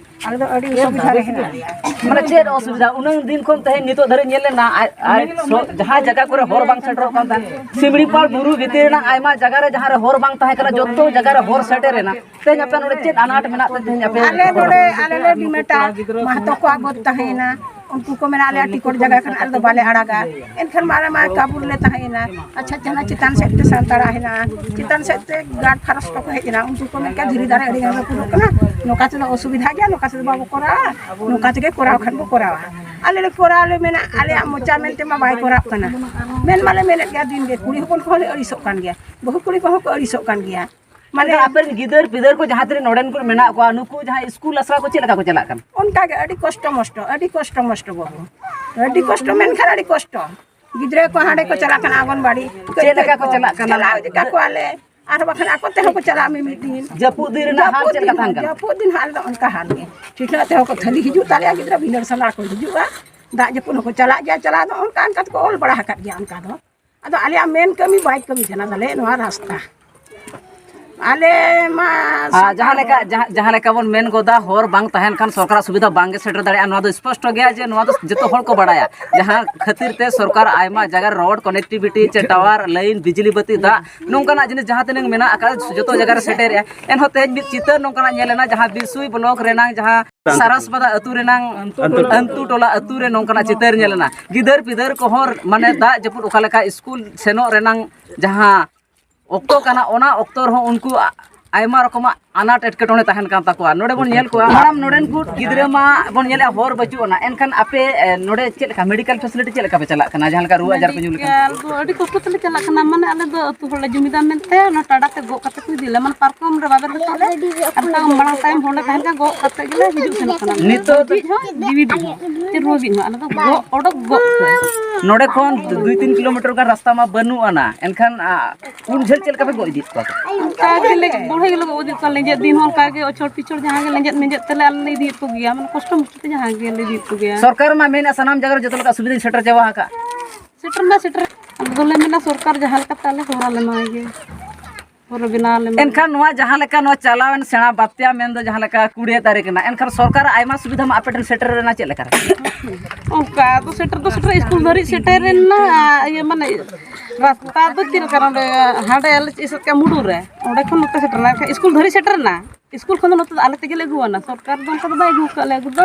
ᱟᱞᱮ ᱫᱚ ᱟᱹᱰᱤ ᱚᱥᱩᱵᱤᱫᱷᱟ ᱨᱮ ᱦᱮᱱᱟᱜ ᱞᱮᱭᱟ᱾ ᱢᱟᱱᱮ ᱪᱮᱫ ᱚᱥᱩᱵᱤᱫᱷᱟ? ᱩᱱᱟᱹᱝ ᱫᱤᱱ ᱠᱷᱚᱱ ᱛᱮᱦᱮᱧ ᱱᱤᱛᱚᱜ ᱫᱷᱟᱹᱨᱤᱡ ᱧᱮᱞ ᱞᱮᱱᱟ, ᱟᱡ, ᱟᱡ ᱥᱚ-, ᱡᱟᱦᱟᱸ ᱡᱟᱭᱜᱟ ᱠᱚᱨᱮ ᱦᱚᱨ ᱵᱟᱝ ᱥᱮᱴᱮᱨᱚᱜ ᱠᱟᱱ ᱛᱟᱦᱮᱸᱫ, ᱥᱤᱢᱲᱤᱯᱟᱲ ᱵᱩᱨᱩ ᱵᱷᱤᱛᱤᱨ ᱨᱮᱱᱟᱜ ᱟᱭᱢᱟ ᱡᱟᱭᱜᱟ ᱨᱮ ᱡᱟᱦᱟᱸ ᱨᱮ ᱦᱚᱨ ᱵᱟᱝ ᱛᱟᱦᱮᱸ ᱠᱟᱱᱟ, ᱡᱚᱛᱚ ᱡᱟᱭᱜᱟ ᱨᱮ ᱦᱚᱨ ᱥᱮᱴᱮᱨ ᱮᱱᱟ᱾ ᱛᱮᱦᱮᱧ ᱟᱯᱮ ᱱᱚᱰᱮ ᱪᱮᱫ ᱟᱱᱟᱴ ᱢᱮᱱᱟᱜ ᱛᱮ ᱛᱮᱦᱮᱧ ᱟᱯᱮ ᱟᱞᱮ ᱱᱚᱰᱮ, ᱟᱞᱮ ᱞᱮ ᱰᱤᱢᱮᱴᱟ, ᱢᱟᱦᱛᱚ ᱠᱚᱣᱟᱜ ᱵᱟᱹᱫᱽ ᱛᱟᱦᱮᱸᱭᱮᱱᱟ, ᱩᱱᱠᱩ ᱠᱚ ᱢᱮᱱᱟ, "ᱟᱞᱮᱭᱟᱜ ᱴᱤᱠᱚᱴ ᱡᱟᱭᱜᱟ ᱠᱟᱱᱟ, ᱟᱞᱮ ᱫᱚ ᱵᱟᱞᱮ ᱟᱲᱟᱜᱟ᱾" ᱮᱱᱠᱷᱟᱱ ᱢᱟ ᱟᱞᱮ ᱢᱟ ᱠᱟᱵᱩ ᱨᱮᱞᱮ ᱛᱟᱦᱮᱸᱭᱮᱱᱟ᱾ ᱟᱪᱪᱷᱟ, ᱡᱟᱦᱟᱸ ᱪᱮᱛᱟᱱ ᱥᱮᱫ ᱛᱮ ᱥᱟᱱᱛᱟᱲᱟᱜ ᱦᱮᱱᱟᱜᱼᱟ, ᱪᱮᱛᱟᱱ ᱥᱮᱫ ᱛᱮ ᱜᱟᱨᱰ ᱯᱷᱚᱨᱮᱥᱴ ᱠᱚᱠᱚ ᱦᱮᱡ ᱮᱱᱟ, ᱩᱱᱠᱩ ᱠᱚ ᱢᱮᱱ ᱠᱮᱫᱟ, "ᱫᱷᱤᱨᱤ ᱫᱟᱨᱮ ᱟᱹᱰᱤ ᱜᱟᱱ ᱨᱟᱹᱯᱩᱫᱚᱜ ᱠᱟᱱᱟ, ᱱᱚᱝᱠᱟ ᱛᱮᱫᱚ ᱚᱥᱩᱵᱤᱫᱷᱟ ᱜᱮᱭᱟ, ᱱᱚᱝᱠᱟ ᱛᱮᱫᱚ ᱵᱟᱵᱚ ᱠᱚᱨᱟᱣᱟ, ᱱᱚᱝᱠᱟ ᱛᱮᱜᱮ ᱠᱚᱨᱟᱣ ᱠᱷᱟᱱ ᱵᱚ ᱠᱚᱨᱟᱣᱟ᱾" ᱟᱞᱮ ᱞᱮ ᱠᱚᱨᱟᱣ ᱞᱮ ᱢᱮᱱᱟ, ᱟᱞᱮᱭᱟᱜ ᱢᱚᱪᱟ ᱢᱮᱱᱛᱮ ᱢᱟ ᱵᱟᱭ ᱠᱚᱨᱟᱣ ᱠᱟᱱᱟ, ᱢᱮᱱ ᱢᱟᱞᱮ ᱢᱮᱱᱮᱫ ᱜᱮᱭᱟ ᱫᱤᱱ ᱜᱮ, ᱠᱩᱲᱤ ᱦᱚᱯᱚᱱ ᱠᱚᱦᱚᱸ ᱞᱮ ᱟᱹᱲᱤᱥᱚᱜ ᱠᱟᱱ ᱜᱮᱭᱟ, ᱵᱟᱹᱦᱩ ᱠᱩᱲᱤ ᱠᱚᱦᱚᱸ ᱠᱚ ᱟᱹᱲᱤᱥᱚᱜ ᱠᱟᱱ ᱜᱮᱭᱟ᱾ ᱢᱟᱱᱮ ᱟᱫᱚ ᱟᱯᱮ ᱨᱮᱱ ᱜᱤᱫᱟᱹᱨ ᱯᱤᱫᱟᱹᱨ ᱠᱚ ᱡᱟᱦᱟᱸ ᱛᱤᱱᱟᱹᱜ ᱱᱚᱰᱮᱱ ᱠᱚ ᱢᱮᱱᱟᱜ ᱠᱚᱣᱟ, ᱱᱩᱠᱩ ᱡᱟᱦᱟᱸ ᱥᱠᱩᱞ ᱟᱥᱲᱟ ᱠᱚ ᱪᱮᱫ ᱞᱮᱠᱟ ᱠᱚ ᱪᱟᱞᱟᱜ ᱠᱟᱱᱟ? ᱚᱱᱠᱟ ᱜᱮ ᱟᱹᱰᱤ ᱠᱚᱥᱴᱚ ᱢᱚᱥᱴᱚ, ᱟᱹᱰᱤ ᱠᱚᱥᱴᱚ ᱢᱚᱥᱴᱚ ᱵᱟᱹᱵᱩ, ᱟᱹᱰᱤ ᱠᱚᱥᱴᱚ ᱢᱮᱱᱠᱷᱟᱱ ᱟᱹᱰᱤ ᱠᱚᱥᱴᱚ᱾ ᱜᱤᱫᱽᱨᱟᱹ ᱠᱚ ᱦᱟᱸᱰᱮ ᱠᱚ ᱪᱟᱞᱟᱜ ᱠᱟᱱᱟ ᱚᱝᱜᱚᱱᱵᱟᱲᱤ, ᱪᱮᱫ ᱞᱮᱠᱟ ᱠᱚ ᱪᱟᱞᱟᱜ ᱠᱟᱱᱟ? ᱪᱟᱞᱟᱣ ᱤᱫᱤ ᱠᱟᱠᱚᱣᱟᱞᱮ, ᱟᱨ ᱵᱟᱠᱷᱟᱱ ᱟᱠᱚ ᱛᱮᱦᱚᱸ ᱠᱚ ᱪᱟᱞᱟᱜᱼᱟ ᱢᱤᱢᱤᱫ ᱫᱤᱱ᱾ ᱡᱟᱹᱯᱩᱫ ᱫᱤᱱ ᱨᱮᱱᱟᱜ ᱦᱟᱞ ᱡᱟᱹᱯᱩᱫ ᱪᱮᱫ ᱞᱮᱠᱟ ᱫᱤᱱ, ᱛᱟᱦᱮᱱ ᱠᱟᱱᱟ? ᱡᱟᱹᱯᱩᱫ ᱫᱤᱱ ᱦᱚᱸ ᱟᱞᱮ ᱫᱚ ᱚᱱᱠᱟ ᱦᱟᱞ ᱜᱮ, ᱴᱷᱤᱴᱷᱟᱹ ᱛᱮᱦᱚᱸ ᱠᱚ ᱛᱷᱟᱹᱞᱤ ᱦᱤᱡᱩᱜ ᱛᱟᱞᱮᱭᱟ, ᱜᱤᱫᱽᱨᱟᱹ ᱵᱷᱤᱸᱫᱟᱹᱲ ᱥᱟᱱᱟᱲ ᱠᱚ ᱦᱤᱡᱩᱜᱼᱟ, ᱫᱟᱜ ᱡᱟᱹᱯᱩᱫ ᱦᱚᱸᱠᱚ ᱪᱟᱞᱟᱜ ᱜᱮᱭᱟ, ᱪᱟᱞᱟᱣ ᱫᱚ ᱚᱱᱠᱟ ᱚᱱᱠᱟ ᱛᱮᱠᱚ ᱚᱞ ᱵᱟᱲᱟ ᱟᱠᱟᱫ ᱜᱮᱭᱟ᱾ ᱚᱱᱠᱟ ᱫᱚ ᱟᱫᱚ ᱟᱞᱮᱭᱟᱜ ᱢᱮᱱ ᱠᱟᱹᱢᱤ ᱵᱟᱭ ᱠᱟᱹᱢᱤ ᱠᱟᱱᱟ ᱛᱟᱞᱮ ᱱᱚᱣᱟ ᱨᱟᱥᱛᱟ᱾ ᱟᱞᱮ ᱢᱟ ᱟᱨ ᱡᱟᱦᱟᱸ ᱞᱮᱠᱟ, ᱡᱟᱦᱟᱸ, ᱡᱟᱦᱟᱸ ᱞᱮᱠᱟ ᱵᱚᱱ ᱢᱮᱱ ᱜᱚᱫᱟ, ᱦᱚᱨ ᱵᱟᱝ ᱛᱟᱦᱮᱱ ᱠᱷᱟᱱ ᱥᱚᱨᱠᱟᱨᱟᱜ ᱥᱩᱵᱤᱫᱷᱟ ᱵᱟᱝ ᱜᱮ ᱥᱮᱴᱮᱨ ᱫᱟᱲᱮᱭᱟᱜᱼᱟ᱾ ᱱᱚᱣᱟ ᱫᱚ ᱥᱯᱚᱥᱴᱚ ᱜᱮᱭᱟ ᱡᱮ ᱱᱚᱣᱟ ᱫᱚ ᱡᱚᱛᱚ ᱦᱚᱲ ᱠᱚ ᱵᱟᱲᱟᱭᱟ, ᱡᱟᱦᱟᱸ ᱠᱷᱟᱹᱛᱤᱨ ᱛᱮ ᱥᱚᱨᱠᱟᱨ ᱟᱭᱢᱟ ᱡᱟᱭᱜᱟ ᱨᱮ ᱨᱳᱰ ᱠᱚᱱᱮᱠᱴᱤᱵᱷᱤᱴᱤ ᱪᱮ ᱴᱟᱣᱟᱨ, ᱞᱟᱭᱤᱱ, ᱵᱤᱡᱽᱞᱤ ᱵᱟᱹᱛᱤ, ᱫᱟᱜ, ᱱᱚᱝᱠᱟᱱᱟᱜ ᱡᱤᱱᱤᱥ ᱡᱟᱦᱟᱸ ᱛᱤᱱᱟᱹᱜ ᱢᱮᱱᱟᱜ ᱟᱠᱟᱫ, ᱡᱚᱛᱚ ᱡᱟᱭᱜᱟ ᱨᱮ ᱥᱮᱴᱮᱨᱮᱜᱼᱟ᱾ ᱮᱱᱦᱚᱸ ᱛᱮᱦᱮᱧ ᱢᱤᱫ ᱪᱤᱛᱟᱹᱨ ᱱᱚᱝᱠᱟᱱᱟᱜ ᱧᱮᱞ ᱮᱱᱟ, ᱡᱟᱦᱟᱸ ᱵᱤᱥᱩᱭ ᱵᱞᱚᱠ ᱨᱮᱱᱟᱝ ᱡᱟᱦᱟᱸ ᱥᱟᱨᱟᱥᱵᱟᱫᱟ ᱟᱹᱛᱩ ᱨᱮᱱᱟᱝ ᱟᱱᱛᱩ ᱴᱚᱞᱟ ᱟᱹᱛᱩ ᱨᱮ ᱱᱚᱝᱠᱟᱱᱟᱜ ᱪᱤᱛᱟᱹᱨ ᱧᱮᱞ ᱮᱱᱟ᱾ ᱜᱤᱫᱟᱹᱨ ᱯᱤᱫᱟᱹᱨ ᱠᱚᱦᱚᱸ ᱢᱟᱱᱮ ᱫᱟᱜ ᱡᱟᱹᱯᱩᱫ ᱚᱠᱟ ᱞᱮᱠᱟ ᱥᱠᱩᱞ ᱥᱮᱱᱚᱜ ᱨᱮᱱᱟᱝ ᱡᱟᱦᱟᱸ ᱚᱠᱛᱚ ᱠᱟᱱᱟ, ᱚᱱᱟ ᱚᱠᱛᱚ ᱨᱮᱦᱚᱸ ᱩᱱᱠᱩ ᱟ-, ᱟᱭᱢᱟ ᱨᱚᱠᱚᱢᱟᱜ ᱟᱱᱟᱴ ᱮᱴᱠᱮᱴᱚᱬᱮ ᱛᱟᱦᱮᱱ ᱠᱟᱱ ᱛᱟᱠᱚᱣᱟ᱾ ᱱᱚᱰᱮ ᱵᱚᱱ ᱧᱮᱞ ᱠᱚᱣᱟ, ᱢᱟᱲᱟᱝ ᱱᱚᱰᱮᱱ ᱠᱚ ᱜᱤᱫᱽᱨᱟᱹ ᱢᱟ ᱵᱚᱱ ᱧᱮᱞᱮᱫᱼᱟ, ᱦᱚᱨ ᱵᱟᱹᱪᱩᱜ ᱟᱱᱟ, ᱮᱱᱠᱷᱟᱱ ᱟᱯᱮ, ᱮ, ᱱᱚᱰᱮ ᱪᱮᱫ ᱞᱮᱠᱟ ᱢᱮᱰᱤᱠᱮᱞ ᱯᱷᱮᱥᱤᱞᱤᱴᱤ ᱪᱮᱫ ᱞᱮᱠᱟ ᱯᱮ ᱪᱟᱞᱟᱜ ᱠᱟᱱᱟ, ᱡᱟᱦᱟᱸ ᱞᱮᱠᱟ ᱨᱩᱣᱟᱹ ᱟᱡᱟᱨ ᱯᱮ ᱧᱩ ᱞᱮᱠᱷᱟᱱ? ᱢᱮᱰᱤᱠᱮᱞ ᱫᱚ ᱟᱹᱰᱤ ᱠᱚᱥᱴᱚ ᱛᱮᱞᱮ ᱪᱟᱞᱟᱜ ᱠᱟᱱᱟ, ᱢᱟᱱᱮ ᱟᱞᱮ ᱫᱚ ᱟᱹᱛᱩ ᱦᱚᱲ ᱞᱮ ᱡᱩᱢᱤᱫᱟ ᱢᱮᱱᱛᱮ ᱚᱱᱟ ᱴᱟᱰᱟ ᱛᱮ ᱜᱚᱜ ᱠᱟᱛᱮ ᱠᱚ ᱤᱫᱤ ᱞᱮᱭᱟ, ᱢᱟᱱᱮ ᱯᱟᱨᱠᱚᱢ ᱨᱮ ᱵᱟᱵᱮᱨ ᱠᱟᱛᱮ ᱚᱱᱠᱟ ᱢᱟᱲᱟᱝ ᱛᱟᱭᱚᱢ ᱦᱚᱲ ᱞᱮ ᱛᱟᱦᱮᱱ ᱠᱷᱟᱱ ᱜᱚᱜ ᱠᱟᱛᱮ ᱜᱮᱞᱮ ᱦᱤᱡᱩᱜ ᱥᱮᱱᱚᱜ ᱠᱟᱱᱟ᱾ ᱱᱤᱛᱚᱜ ᱦᱚᱸ ᱡᱤᱣᱤ ᱵᱤᱜ ᱦᱚᱸ, ᱪᱮ ᱨᱩᱣᱟᱹ ᱵᱤᱜ ᱦᱚᱸ, ᱟᱞᱮ ᱫᱚ ᱜᱚᱜ ᱚᱰᱚᱠ ᱜᱚᱜ ᱛᱮ᱾ ᱱᱚᱰᱮ ᱠᱷᱚᱱ ᱫᱩᱭ ᱛᱤᱱ ᱠᱤᱞᱳᱢᱤᱴᱟᱨ ᱜᱟᱱ ᱨᱟᱥᱛᱟ ᱢᱟ ᱵᱟᱹᱱᱩᱜ ᱟᱱᱟ, ᱮᱱᱠᱷᱟᱱ, ᱟ, ᱩᱱ ᱡᱷᱟᱹᱞ ᱪᱮᱫ ᱞᱮᱠᱟ ᱯᱮ ᱜᱚᱜ ᱤᱫᱤᱭᱮᱫ ᱠᱚᱣᱟ? ᱚᱱᱠᱟ ᱜᱮᱞᱮ ᱵᱩᱲᱦᱤ ᱜᱮᱞᱮ ᱜᱚᱜ ᱤᱫᱤᱭᱮᱫ ᱠᱚᱣᱟ, ᱞᱮᱸᱡᱮᱫ ᱫᱤᱱ ᱦᱚᱸ ᱚᱱᱠᱟ ᱜᱮ ᱚᱪᱷᱚᱲ ᱯᱤᱪᱷᱚᱲ ᱡᱟᱦᱟᱸ ᱜᱮ ᱞᱮᱸᱡᱮᱫ ᱢᱮᱸᱡᱮᱫ ᱛᱮᱞᱮ ᱟᱞᱮ ᱞᱮ ᱤᱫᱤᱭᱮᱫ ᱠᱚᱜᱮᱭᱟ, ᱢᱟᱱᱮ ᱠᱚᱥᱴᱚ ᱢᱚᱥᱴᱚ ᱛᱮ ᱡᱟᱦᱟᱸ ᱜᱮᱞᱮ ᱤᱫᱤᱭᱮᱫ ᱠᱚᱜᱮᱭᱟ᱾ ᱥᱚᱨᱠᱟᱨ ᱢᱟ ᱢᱮᱱᱮᱫ ᱥᱟᱱᱟᱢ ᱡᱟᱭᱜᱟ ᱨᱮ ᱡᱚᱛᱚ ᱞᱮᱠᱟ ᱥᱩᱵᱤᱫᱷᱟᱧ ᱥᱮᱴᱮᱨ ᱪᱟᱵᱟ ᱟᱠᱟᱫ᱾ ᱥᱮᱴᱮᱨ ᱢᱟ ᱥᱮᱴᱮᱨ, ᱟᱞᱮ ᱫᱚᱞᱮ ᱢᱮᱱᱟ ᱥᱚᱨᱠᱟᱨ ᱡᱟᱦᱟᱸ ᱞᱮᱠᱟᱛᱮ ᱟᱞᱮ ᱦᱚᱨᱟ ᱞᱮ ᱮᱢᱟᱭ ᱜᱮ᱾ ᱵᱮᱱᱟᱣ ᱞᱮᱱᱟ᱾ ᱮᱱᱠᱷᱟᱱ ᱱᱚᱣᱟ ᱡᱟᱦᱟᱸ ᱞᱮᱠᱟ ᱱᱚᱣᱟ ᱪᱟᱞᱟᱣᱮᱱ ᱥᱮᱬᱟ ᱵᱟᱯᱛᱭᱟ ᱢᱮᱱᱫᱚ ᱡᱟᱦᱟᱸ ᱞᱮᱠᱟ ᱠᱩᱲᱤ ᱛᱟᱹᱨᱤᱠᱷ ᱨᱮᱱᱟᱜ, ᱮᱱᱠᱷᱟᱱ ᱥᱚᱨᱠᱟᱨᱟᱜ ᱟᱭᱢᱟ ᱥᱩᱵᱤᱫᱷᱟ ᱢᱟ ᱟᱯᱮ ᱴᱷᱮᱱ ᱥᱮᱴᱮᱨ ᱞᱮᱱᱟ ᱪᱮᱫ ᱞᱮᱠᱟ ᱨᱮ? ᱚᱱᱠᱟ ᱫᱚ ᱥᱮᱴᱮᱨ ᱫᱚ ᱥᱮᱴᱮᱨ, ᱥᱠᱩᱞ ᱫᱷᱟᱹᱨᱤᱡ ᱥᱮᱴᱮᱨ ᱮᱱᱟ᱾ ᱤᱭᱟᱹ ᱢᱟᱱᱮ ᱨᱟᱥᱛᱟ ᱫᱚ ᱪᱮᱫ ᱞᱮᱠᱟ ᱱᱚᱰᱮ ᱦᱟᱸᱰᱮ ᱟᱞᱮ ᱪᱮᱫ ᱥᱮᱫ ᱢᱩᱰᱩ ᱨᱮ, ᱚᱸᱰᱮ ᱠᱷᱚᱱ ᱱᱚᱛᱮ ᱥᱮᱴᱮᱨ ᱮᱱᱟ, ᱮᱱᱠᱷᱟᱱ ᱥᱠᱩᱞ ᱫᱷᱟᱹᱨᱤᱡ ᱥᱮᱴᱮᱨ ᱮᱱᱟ᱾ ᱥᱠᱩᱞ ᱠᱷᱚᱱ ᱫᱚ ᱱᱚᱛᱮ ᱫᱚ ᱟᱞᱮ ᱛᱮᱜᱮ ᱞᱮ ᱟᱹᱜᱩᱣᱟᱱᱟ, ᱥᱚᱨᱠᱟᱨ ᱫᱚ ᱚᱱᱠᱟ ᱫᱚ ᱵᱟᱭ ᱟᱹᱜᱩ ᱟᱠᱟᱫ ᱞᱮᱭᱟ, ᱟᱹᱜᱩ ᱫᱚ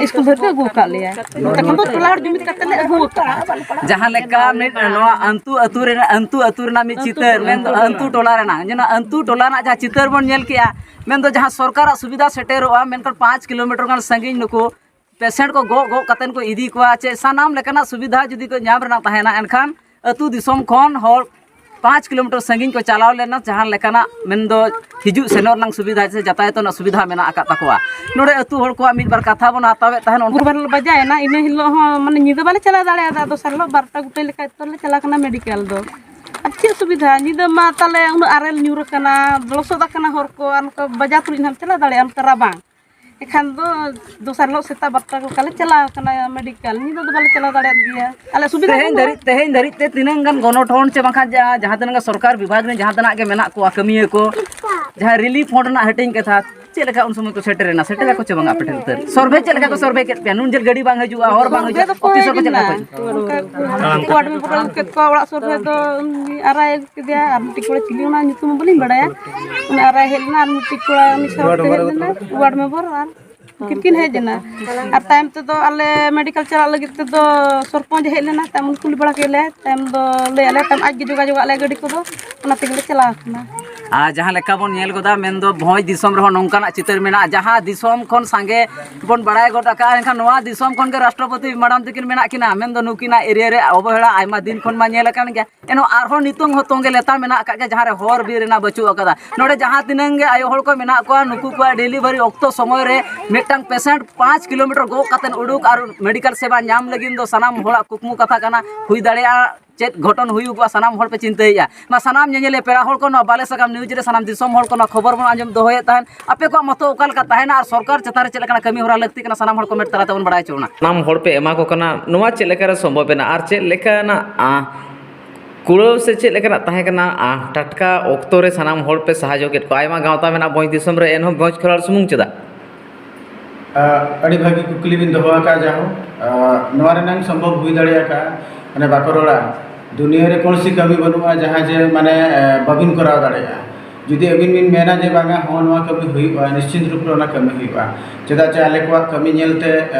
ᱥᱠᱩᱞ ᱫᱷᱟᱹᱨᱤᱡ ᱫᱚ ᱟᱹᱜᱩ ᱟᱠᱟᱫ ᱞᱮᱭᱟ᱾ ᱱᱚᱛᱮ ᱠᱷᱚᱱ ᱫᱚ ᱴᱚᱞᱟ ᱦᱚᱲ ᱡᱩᱢᱤᱫ ᱠᱟᱛᱮ ᱞᱮ ᱟᱹᱜᱩ ᱟᱠᱟᱫᱼᱟ᱾ ᱡᱟᱦᱟᱸ ᱞᱮᱠᱟ ᱢᱤᱫ ᱱᱚᱣᱟ ᱟᱹᱱᱛᱩ ᱟᱹᱛᱩ ᱨᱮᱱᱟᱜ, ᱟᱹᱱᱛᱩ ᱟᱹᱛᱩ ᱨᱮᱱᱟᱜ ᱢᱤᱫ ᱪᱤᱛᱟᱹᱨ, ᱢᱮᱱᱫᱚ ᱟᱹᱱᱛᱩ ᱴᱚᱞᱟ ᱨᱮᱱᱟᱜ, ᱡᱮ ᱱᱚᱣᱟ ᱟᱹᱱᱛᱩ ᱴᱚᱞᱟ ᱨᱮᱱᱟᱜ ᱡᱟᱦᱟᱸ ᱪᱤᱛᱟᱹᱨ ᱵᱚᱱ ᱧᱮᱞ ᱠᱮᱜᱼᱟ, ᱢᱮᱱᱫᱚ ᱡᱟᱦᱟᱸ ᱥᱚᱨᱠᱟᱨᱟᱜ ᱥᱩᱵᱤᱫᱷᱟ ᱥᱮᱴᱮᱨᱚᱜᱼᱟ, ᱢᱮᱱᱠᱷᱟᱱ ᱯᱟᱸᱪ ᱠᱤᱞᱳᱢᱤᱴᱟᱨ ᱜᱟᱱ ᱥᱟᱺᱜᱤᱧ ᱱᱩᱠᱩ ᱯᱮᱥᱮᱱᱴ ᱠᱚ ᱜᱚᱜ ᱜᱚᱜ ᱠᱟᱛᱮ ᱠᱚ ᱤᱫᱤ ᱠᱚᱣᱟ, ᱪᱮ ᱥᱟᱱᱟᱢ ᱞᱮᱠᱟᱱᱟᱜ ᱥᱩᱵᱤᱫᱷᱟ ᱡᱩᱫᱤ ᱠᱚ ᱧᱟᱢ ᱨᱮᱱᱟᱜ ᱛᱟᱦᱮᱱᱟ, ᱮᱱᱠᱷᱟᱱ ᱟᱹᱛᱩ ᱫᱤᱥᱚᱢ ᱠᱷᱚᱱ ᱦᱚᱲ ᱯᱟᱸᱪ ᱠᱤᱞᱳᱢᱤᱴᱟᱨ ᱥᱟᱺᱜᱤᱧ ᱠᱚ ᱪᱟᱞᱟᱣ ᱞᱮᱱᱟ, ᱡᱟᱦᱟᱸ ᱞᱮᱠᱟᱱᱟᱜ ᱢᱮᱱᱫᱚ ᱦᱤᱡᱩᱜ ᱥᱮᱱᱚᱜ ᱨᱮᱱᱟᱜ ᱥᱩᱵᱤᱫᱷᱟ ᱥᱮ ᱡᱟᱛᱟᱭᱟᱛ ᱨᱮᱱᱟᱜ ᱥᱩᱵᱤᱫᱷᱟ ᱢᱮᱱᱟᱜ ᱟᱠᱟᱫ ᱛᱟᱠᱚᱣᱟ᱾ ᱱᱚᱰᱮ ᱟᱹᱛᱩ ᱦᱚᱲ ᱠᱚᱣᱟᱜ ᱢᱤᱫ ᱵᱟᱨ ᱠᱟᱛᱷᱟ ᱵᱚᱱ ᱦᱟᱛᱟᱣᱮᱫ ᱛᱟᱦᱮᱱ, ᱩᱱᱠᱩ ᱵᱟᱨ ᱵᱟᱡᱟᱭᱮᱱᱟ, ᱤᱱᱟᱹ ᱦᱤᱞᱳᱜ ᱦᱚᱸ ᱢᱟᱱᱮ ᱧᱤᱫᱟᱹ ᱵᱟᱞᱮ ᱪᱟᱞᱟᱣ ᱫᱟᱲᱮᱭᱟᱫᱟ᱾ ᱫᱚᱥᱟᱨ ᱦᱤᱞᱳᱜ ᱵᱟᱨᱚᱴᱟ ᱜᱚᱴᱟᱭ ᱞᱮᱠᱟ ᱛᱚᱞᱮ ᱪᱟᱞᱟᱣ ᱠᱟᱱᱟ ᱢᱮᱰᱤᱠᱮᱞ ᱫᱚ᱾ ᱟᱨ ᱪᱮᱫ ᱥᱩᱵᱤᱫᱷᱟ, ᱧᱤᱫᱟᱹ ᱢᱟ ᱛᱟᱞᱮ ᱩᱱᱟᱹᱜ ᱟᱨᱮᱞ ᱧᱩᱨ ᱟᱠᱟᱱᱟ, ᱞᱚᱥᱚᱫ ᱟᱠᱟᱱᱟ ᱦᱚᱨ ᱠᱚ, ᱟᱨ ᱱᱚᱝᱠᱟ ᱵᱟᱡᱟᱨ ᱠᱚᱨᱮ ᱦᱟᱸᱜ ᱪᱟᱞᱟᱣ ᱫᱟᱲᱮᱭᱟᱜᱼᱟ, ᱚᱱᱠᱟ ᱨᱟᱵᱟᱝ᱾ ᱮᱱᱠᱷᱟᱱ ᱫᱚ ᱫᱚᱥᱟᱨ ᱦᱤᱞᱳᱜ ᱥᱮᱛᱟᱜ ᱵᱟᱨᱚᱴᱟ ᱞᱮᱠᱟᱞᱮ ᱪᱟᱞᱟᱣ ᱠᱟᱱᱟ ᱢᱮᱰᱤᱠᱮᱞ᱾ ᱧᱤᱫᱟᱹ ᱫᱚ ᱵᱟᱞᱮ ᱪᱟᱞᱟᱣ ᱫᱟᱲᱮᱭᱟᱜ ᱜᱮᱭᱟ, ᱟᱞᱮ ᱥᱩᱵᱤᱫᱷᱟ ᱛᱮᱦᱮᱧ ᱵᱟᱹᱱᱩᱜᱼᱟ᱾ ᱫᱷᱟᱹᱨᱤᱡ, ᱛᱮᱦᱮᱧ ᱫᱷᱟᱹᱨᱤᱡ ᱛᱮ ᱛᱤᱱᱟᱹᱝ ᱜᱟᱱ ᱜᱚᱱᱚᱴᱷᱚᱱ ᱪᱮ ᱵᱟᱝᱠᱷᱟᱱ ᱡᱟᱦᱟᱸ, ᱡᱟᱦᱟᱸ ᱛᱤᱱᱟᱹᱜ ᱜᱟᱱ ᱥᱚᱨᱠᱟᱨ ᱵᱤᱵᱷᱟᱜᱽ ᱨᱮᱱ ᱡᱟᱦᱟᱸ ᱛᱤᱱᱟᱹᱜ ᱜᱮ ᱢᱮᱱᱟᱜ ᱠᱚᱣᱟ ᱠᱟᱹᱢᱤᱭᱟᱹ ᱠᱚ, ᱡᱟᱦᱟᱸ ᱨᱤᱞᱤᱯ ᱯᱷᱚᱸᱰ ᱨᱮᱱᱟᱜ ᱦᱟᱹᱴᱤᱧ ᱠᱟᱛᱷᱟ, ᱪᱮᱫ ᱞᱮᱠᱟ ᱩᱱ ᱥᱚᱢᱚᱭ ᱠᱚ ᱥᱮᱴᱮᱨᱮᱱᱟ? ᱥᱮᱴᱮᱨᱟᱠᱚ ᱪᱮ ᱵᱟᱝ ᱟᱯᱮ ᱴᱷᱮᱱ ᱩᱛᱟᱹᱨ? ᱥᱚᱨᱵᱷᱮ ᱪᱮᱫ ᱞᱮᱠᱟ ᱠᱚ ᱥᱚᱨᱵᱷᱮ ᱠᱮᱫ ᱯᱮᱭᱟ? ᱱᱩᱱ ᱡᱷᱟᱹᱞ ᱜᱟᱹᱰᱤ ᱵᱟᱝ ᱦᱤᱡᱩᱜᱼᱟ, ᱦᱚᱨ ᱵᱟᱝ ᱦᱤᱡᱩᱜᱼᱟ, ᱥᱚᱨᱵᱷᱮ ᱫᱚᱠᱚ ᱚᱯᱷᱤᱥᱟᱨ ᱠᱚ ᱪᱮᱫ ᱞᱮᱠᱟ ᱠᱚ ᱦᱤᱡᱩᱜᱼᱟ? ᱚᱱᱠᱟ ᱠᱚ ᱚᱲᱟᱜ ᱥᱩᱨ ᱨᱮ ᱟᱹᱜᱩ ᱠᱮᱫ ᱠᱚᱣᱟ, ᱚᱲᱟᱜ ᱥᱩᱨ ᱨᱮ ᱫᱚ ᱟᱨᱟᱭ ᱠᱮᱫᱮᱭᱟ, ᱟᱨ ᱢᱤᱫᱴᱤᱡ ᱠᱚᱲᱟ ᱪᱤᱞᱤ ᱚᱱᱟ ᱧᱩᱛᱩᱢ ᱵᱟᱹᱞᱤᱧ ᱵᱟᱲᱟᱭᱟ, ᱩᱱᱤ ᱟᱨᱟᱭ ᱦᱮᱡ ᱞᱮᱱᱟ, ᱟᱨ ᱢᱤᱫᱴᱤᱡ ᱠᱚᱲᱟ ᱩᱱᱤ ᱥᱟᱶᱛᱮ ᱦᱮᱡ ᱞᱮᱱᱟ, ᱣᱟᱨᱰ ᱢᱮᱢᱵᱟᱨ, ᱟᱨ ᱩᱱᱠᱤᱱ ᱠᱤᱱ ᱦᱮᱡ ᱮᱱᱟ᱾ ᱟᱨ ᱛᱟᱭᱚᱢ ᱛᱮᱫᱚ ᱟᱞᱮ ᱢᱮᱰᱤᱠᱮᱞ ᱪᱟᱞᱟᱜ ᱞᱟᱹᱜᱤᱫ ᱛᱮᱫᱚ ᱥᱚᱨᱯᱚᱧᱪ ᱦᱮᱡ ᱞᱮᱱᱟ, ᱛᱟᱭᱚᱢ ᱩᱱᱤ ᱠᱩᱞᱤ ᱵᱟᱲᱟ ᱠᱮᱫ ᱞᱮᱭᱟ, ᱛᱟᱭᱚᱢ ᱫᱚ ᱞᱟᱹᱭ ᱟᱞᱮ, ᱛᱟᱭᱚᱢ ᱟᱡ ᱜᱮ ᱡᱳᱜᱟᱡᱳᱜᱽ ᱟᱫ ᱞᱮᱭᱟ ᱜᱟᱹᱰᱤ ᱠᱚᱫᱚ, ᱚᱱᱟ ᱛᱮᱜᱮ ᱞᱮ ᱪᱟᱞᱟᱣ ᱠᱟᱱᱟ᱾ ᱟᱨ ᱡᱟᱦᱟᱸ ᱞᱮᱠᱟ ᱵᱚᱱ ᱧᱮᱞ ᱜᱚᱫᱟ, ᱢᱮᱱᱫᱚ ᱵᱷᱚᱸᱡᱽ ᱫᱤᱥᱚᱢ ᱨᱮᱦᱚᱸ ᱱᱚᱝᱠᱟᱱᱟᱜ ᱪᱤᱛᱟᱹᱨ ᱢᱮᱱᱟᱜᱼᱟ, ᱡᱟᱦᱟᱸ ᱫᱤᱥᱚᱢ ᱠᱷᱚᱱ ᱥᱟᱸᱜᱮ ᱵᱚᱱ ᱵᱟᱲᱟᱭ ᱜᱚᱫ ᱟᱠᱟᱫᱼᱟ, ᱮᱱᱠᱷᱟᱱ ᱱᱚᱣᱟ ᱫᱤᱥᱚᱢ ᱠᱷᱚᱱ ᱜᱮ ᱨᱟᱥᱴᱨᱚᱯᱚᱛᱤ ᱢᱮᱰᱟᱢ ᱛᱟᱹᱠᱤᱱ ᱢᱮᱱᱟᱜ ᱠᱤᱱᱟ, ᱢᱮᱱᱫᱚ ᱱᱩᱠᱤᱱᱟᱜ ᱮᱨᱤᱭᱟ ᱨᱮ ᱚᱵᱚᱦᱮᱲᱟ ᱟᱭᱢᱟ ᱫᱤᱱ ᱠᱷᱚᱱ ᱢᱟ ᱧᱮᱞ ᱟᱠᱟᱱ ᱜᱮᱭᱟ᱾ ᱮᱱᱦᱚᱸ ᱟᱨᱦᱚᱸ ᱱᱤᱛᱚᱝ ᱦᱚᱸ ᱛᱚᱸᱜᱮ ᱞᱮᱛᱟᱲ ᱢᱮᱱᱟᱜ ᱟᱠᱟᱫ ᱜᱮᱭᱟ, ᱡᱟᱦᱟᱸ ᱨᱮ ᱦᱚᱨ ᱵᱤᱨ ᱨᱮᱱᱟᱜ ᱵᱟᱹᱪᱩᱜ ᱟᱠᱟᱫᱟ᱾ ᱱᱚᱰᱮ ᱡᱟᱦᱟᱸ ᱛᱤᱱᱟᱹᱝ ᱜᱮ ᱟᱭᱳ ᱦᱚᱲ ᱠᱚ ᱢᱮᱱᱟᱜ ᱠᱚᱣᱟ, ᱱᱩᱠᱩ ᱠᱚᱣᱟᱜ ᱰᱮᱞᱤᱵᱷᱟᱨᱤ ᱚᱠᱛᱚ ᱥᱚᱢᱚᱭ ᱨᱮ ᱢᱤᱫᱴᱟᱝ ᱯᱮᱥᱮᱱᱴ ᱯᱟᱸᱪ ᱠᱤᱞᱳᱢᱤᱴᱟᱨ ᱜᱚᱜ ᱠᱟᱛᱮᱫ ᱩᱰᱩᱠ ᱟᱨ ᱢᱮᱰᱤᱠᱮᱞ ᱥᱮᱵᱟ ᱧᱟᱢ ᱞᱟᱹᱜᱤᱫ ᱫᱚ ᱥᱟᱱᱟᱢ ᱦᱚᱲᱟᱜ ᱠᱩᱠᱢᱩ ᱠᱟᱛᱷᱟ ᱠᱟᱱᱟ, ᱦᱩᱭ ᱫᱟᱲᱮᱭᱟᱜᱼᱟ᱾ ᱪᱮᱫ ᱜᱷᱚᱴᱚᱱ ᱦᱩᱭᱩᱜᱚᱜᱼᱟ, ᱥᱟᱱᱟᱢ ᱦᱚᱲ ᱯᱮ ᱪᱤᱱᱛᱟᱹᱭᱮᱫᱼᱟ᱾ ᱢᱟ ᱥᱟᱱᱟᱢ ᱧᱮᱧᱮᱞᱤᱭᱟᱹ ᱯᱮᱲᱟ ᱦᱚᱲ ᱠᱚ, ᱱᱚᱣᱟ ᱵᱟᱞᱮ ᱥᱟᱠᱟᱢ ᱱᱤᱭᱩᱡᱽ ᱨᱮ ᱥᱟᱱᱟᱢ ᱫᱤᱥᱚᱢ ᱦᱚᱲ ᱠᱚ ᱱᱚᱣᱟ ᱠᱷᱚᱵᱚᱨ ᱵᱚᱱ ᱟᱸᱡᱚᱢ ᱫᱚᱦᱚᱭᱮᱫ ᱛᱟᱦᱮᱸᱫ᱾ ᱟᱯᱮ ᱠᱚᱣᱟᱜ ᱢᱚᱛᱚ ᱚᱠᱟ ᱞᱮᱠᱟ ᱛᱟᱦᱮᱱᱟ ᱟᱨ ᱥᱚᱨᱠᱟᱨ ᱪᱮᱛᱟᱱ ᱨᱮ ᱪᱮᱫ ᱞᱮᱠᱟᱱᱟᱜ ᱠᱟᱹᱢᱤ ᱦᱚᱨᱟ ᱞᱟᱹᱠᱛᱤ ᱠᱟᱱᱟ, ᱥᱟᱱᱟᱢ ᱦᱚᱲ ᱠᱚᱢᱮᱱᱴ ᱛᱟᱞᱟ ᱛᱮᱵᱚᱱ ᱵᱟᱲᱟᱭ ᱦᱚᱪᱚ ᱵᱚᱱᱟ᱾ ᱥᱟᱱᱟᱢ ᱦᱚᱲ ᱯᱮ ᱮᱢᱟ ᱠᱚ ᱠᱟᱱᱟ, ᱱᱚᱣᱟ ᱪᱮᱫ ᱞᱮᱠᱟᱨᱮ ᱥᱚᱢᱵᱷᱚᱵ ᱮᱱᱟ ᱟᱨ ᱪᱮᱫ ᱞᱮᱠᱟᱱᱟᱜ, ᱟ, ᱠᱩᱲᱟᱹᱣ ᱥᱮ ᱪᱮᱫ ᱞᱮᱠᱟᱱᱟᱜ ᱛᱟᱦᱮᱸ ᱠᱟᱱᱟ? ᱟᱨ ᱴᱟᱴᱠᱟ ᱚᱠᱛᱚ ᱨᱮ ᱥᱟᱱᱟᱢ ᱦᱚᱲ ᱯᱮ ᱥᱟᱦᱟᱡᱽᱡᱚ ᱠᱮᱫ ᱠᱚᱣᱟ᱾ ᱟᱭᱢᱟ ᱜᱟᱶᱛᱟ ᱢᱮᱱᱟᱜᱼᱟ ᱵᱷᱚᱸᱡᱽ ᱫᱤᱥᱚᱢ ᱨᱮ, ᱮᱱᱦᱚᱸ ᱵᱷᱚᱸᱡᱽ ᱠᱷᱮᱨᱣᱟᱲ ᱥᱩᱢᱩᱝ ᱪᱮᱫᱟᱜ? ᱟᱹᱰᱤ ᱵᱷᱟᱹᱜᱤ ᱠᱩᱠᱞᱤ ᱵᱤᱱ ᱫᱚᱦᱚ ᱟᱠᱟᱫᱼᱟ᱾ ᱡᱟᱦᱳ, ᱱᱚᱣᱟ ᱨᱮᱱᱟᱝ ᱥᱚᱢᱵᱷᱚᱵ ᱦᱩᱭ ᱫᱟᱲᱮ ᱟᱠᱟᱫᱼᱟ᱾ ᱢᱟᱱᱮ, ᱵᱟᱠᱚ ᱨᱚᱲᱟ, ᱫᱩᱱᱤᱭᱟᱹ ᱨᱮ ᱠᱳᱱᱳ ᱥᱤ ᱠᱟᱹᱢᱤ ᱵᱟᱹᱱᱩᱜᱼᱟ ᱡᱟᱦᱟᱸ ᱡᱮ, ᱢᱟᱱᱮ, ᱵᱟᱹᱵᱤᱱ ᱠᱚᱨᱟᱣ ᱫᱟᱲᱮᱭᱟᱜᱼᱟ᱾ ᱡᱩᱫᱤ ᱟᱹᱵᱤᱱ ᱵᱤᱱ ᱢᱮᱱᱟ ᱡᱮ ᱵᱟᱝᱟ, ᱦᱚᱸ, ᱱᱚᱣᱟ ᱠᱟᱹᱢᱤ ᱦᱩᱭᱩᱜᱼᱟ, ᱱᱤᱥᱪᱤᱛ ᱨᱩᱯ ᱨᱮ ᱚᱱᱟ ᱠᱟᱹᱢᱤ ᱦᱩᱭᱩᱜᱼᱟ᱾ ᱪᱮᱫᱟᱜ ᱪᱮ ᱟᱞᱮ ᱠᱚᱣᱟᱜ ᱠᱟᱹᱢᱤ ᱧᱮᱞᱛᱮ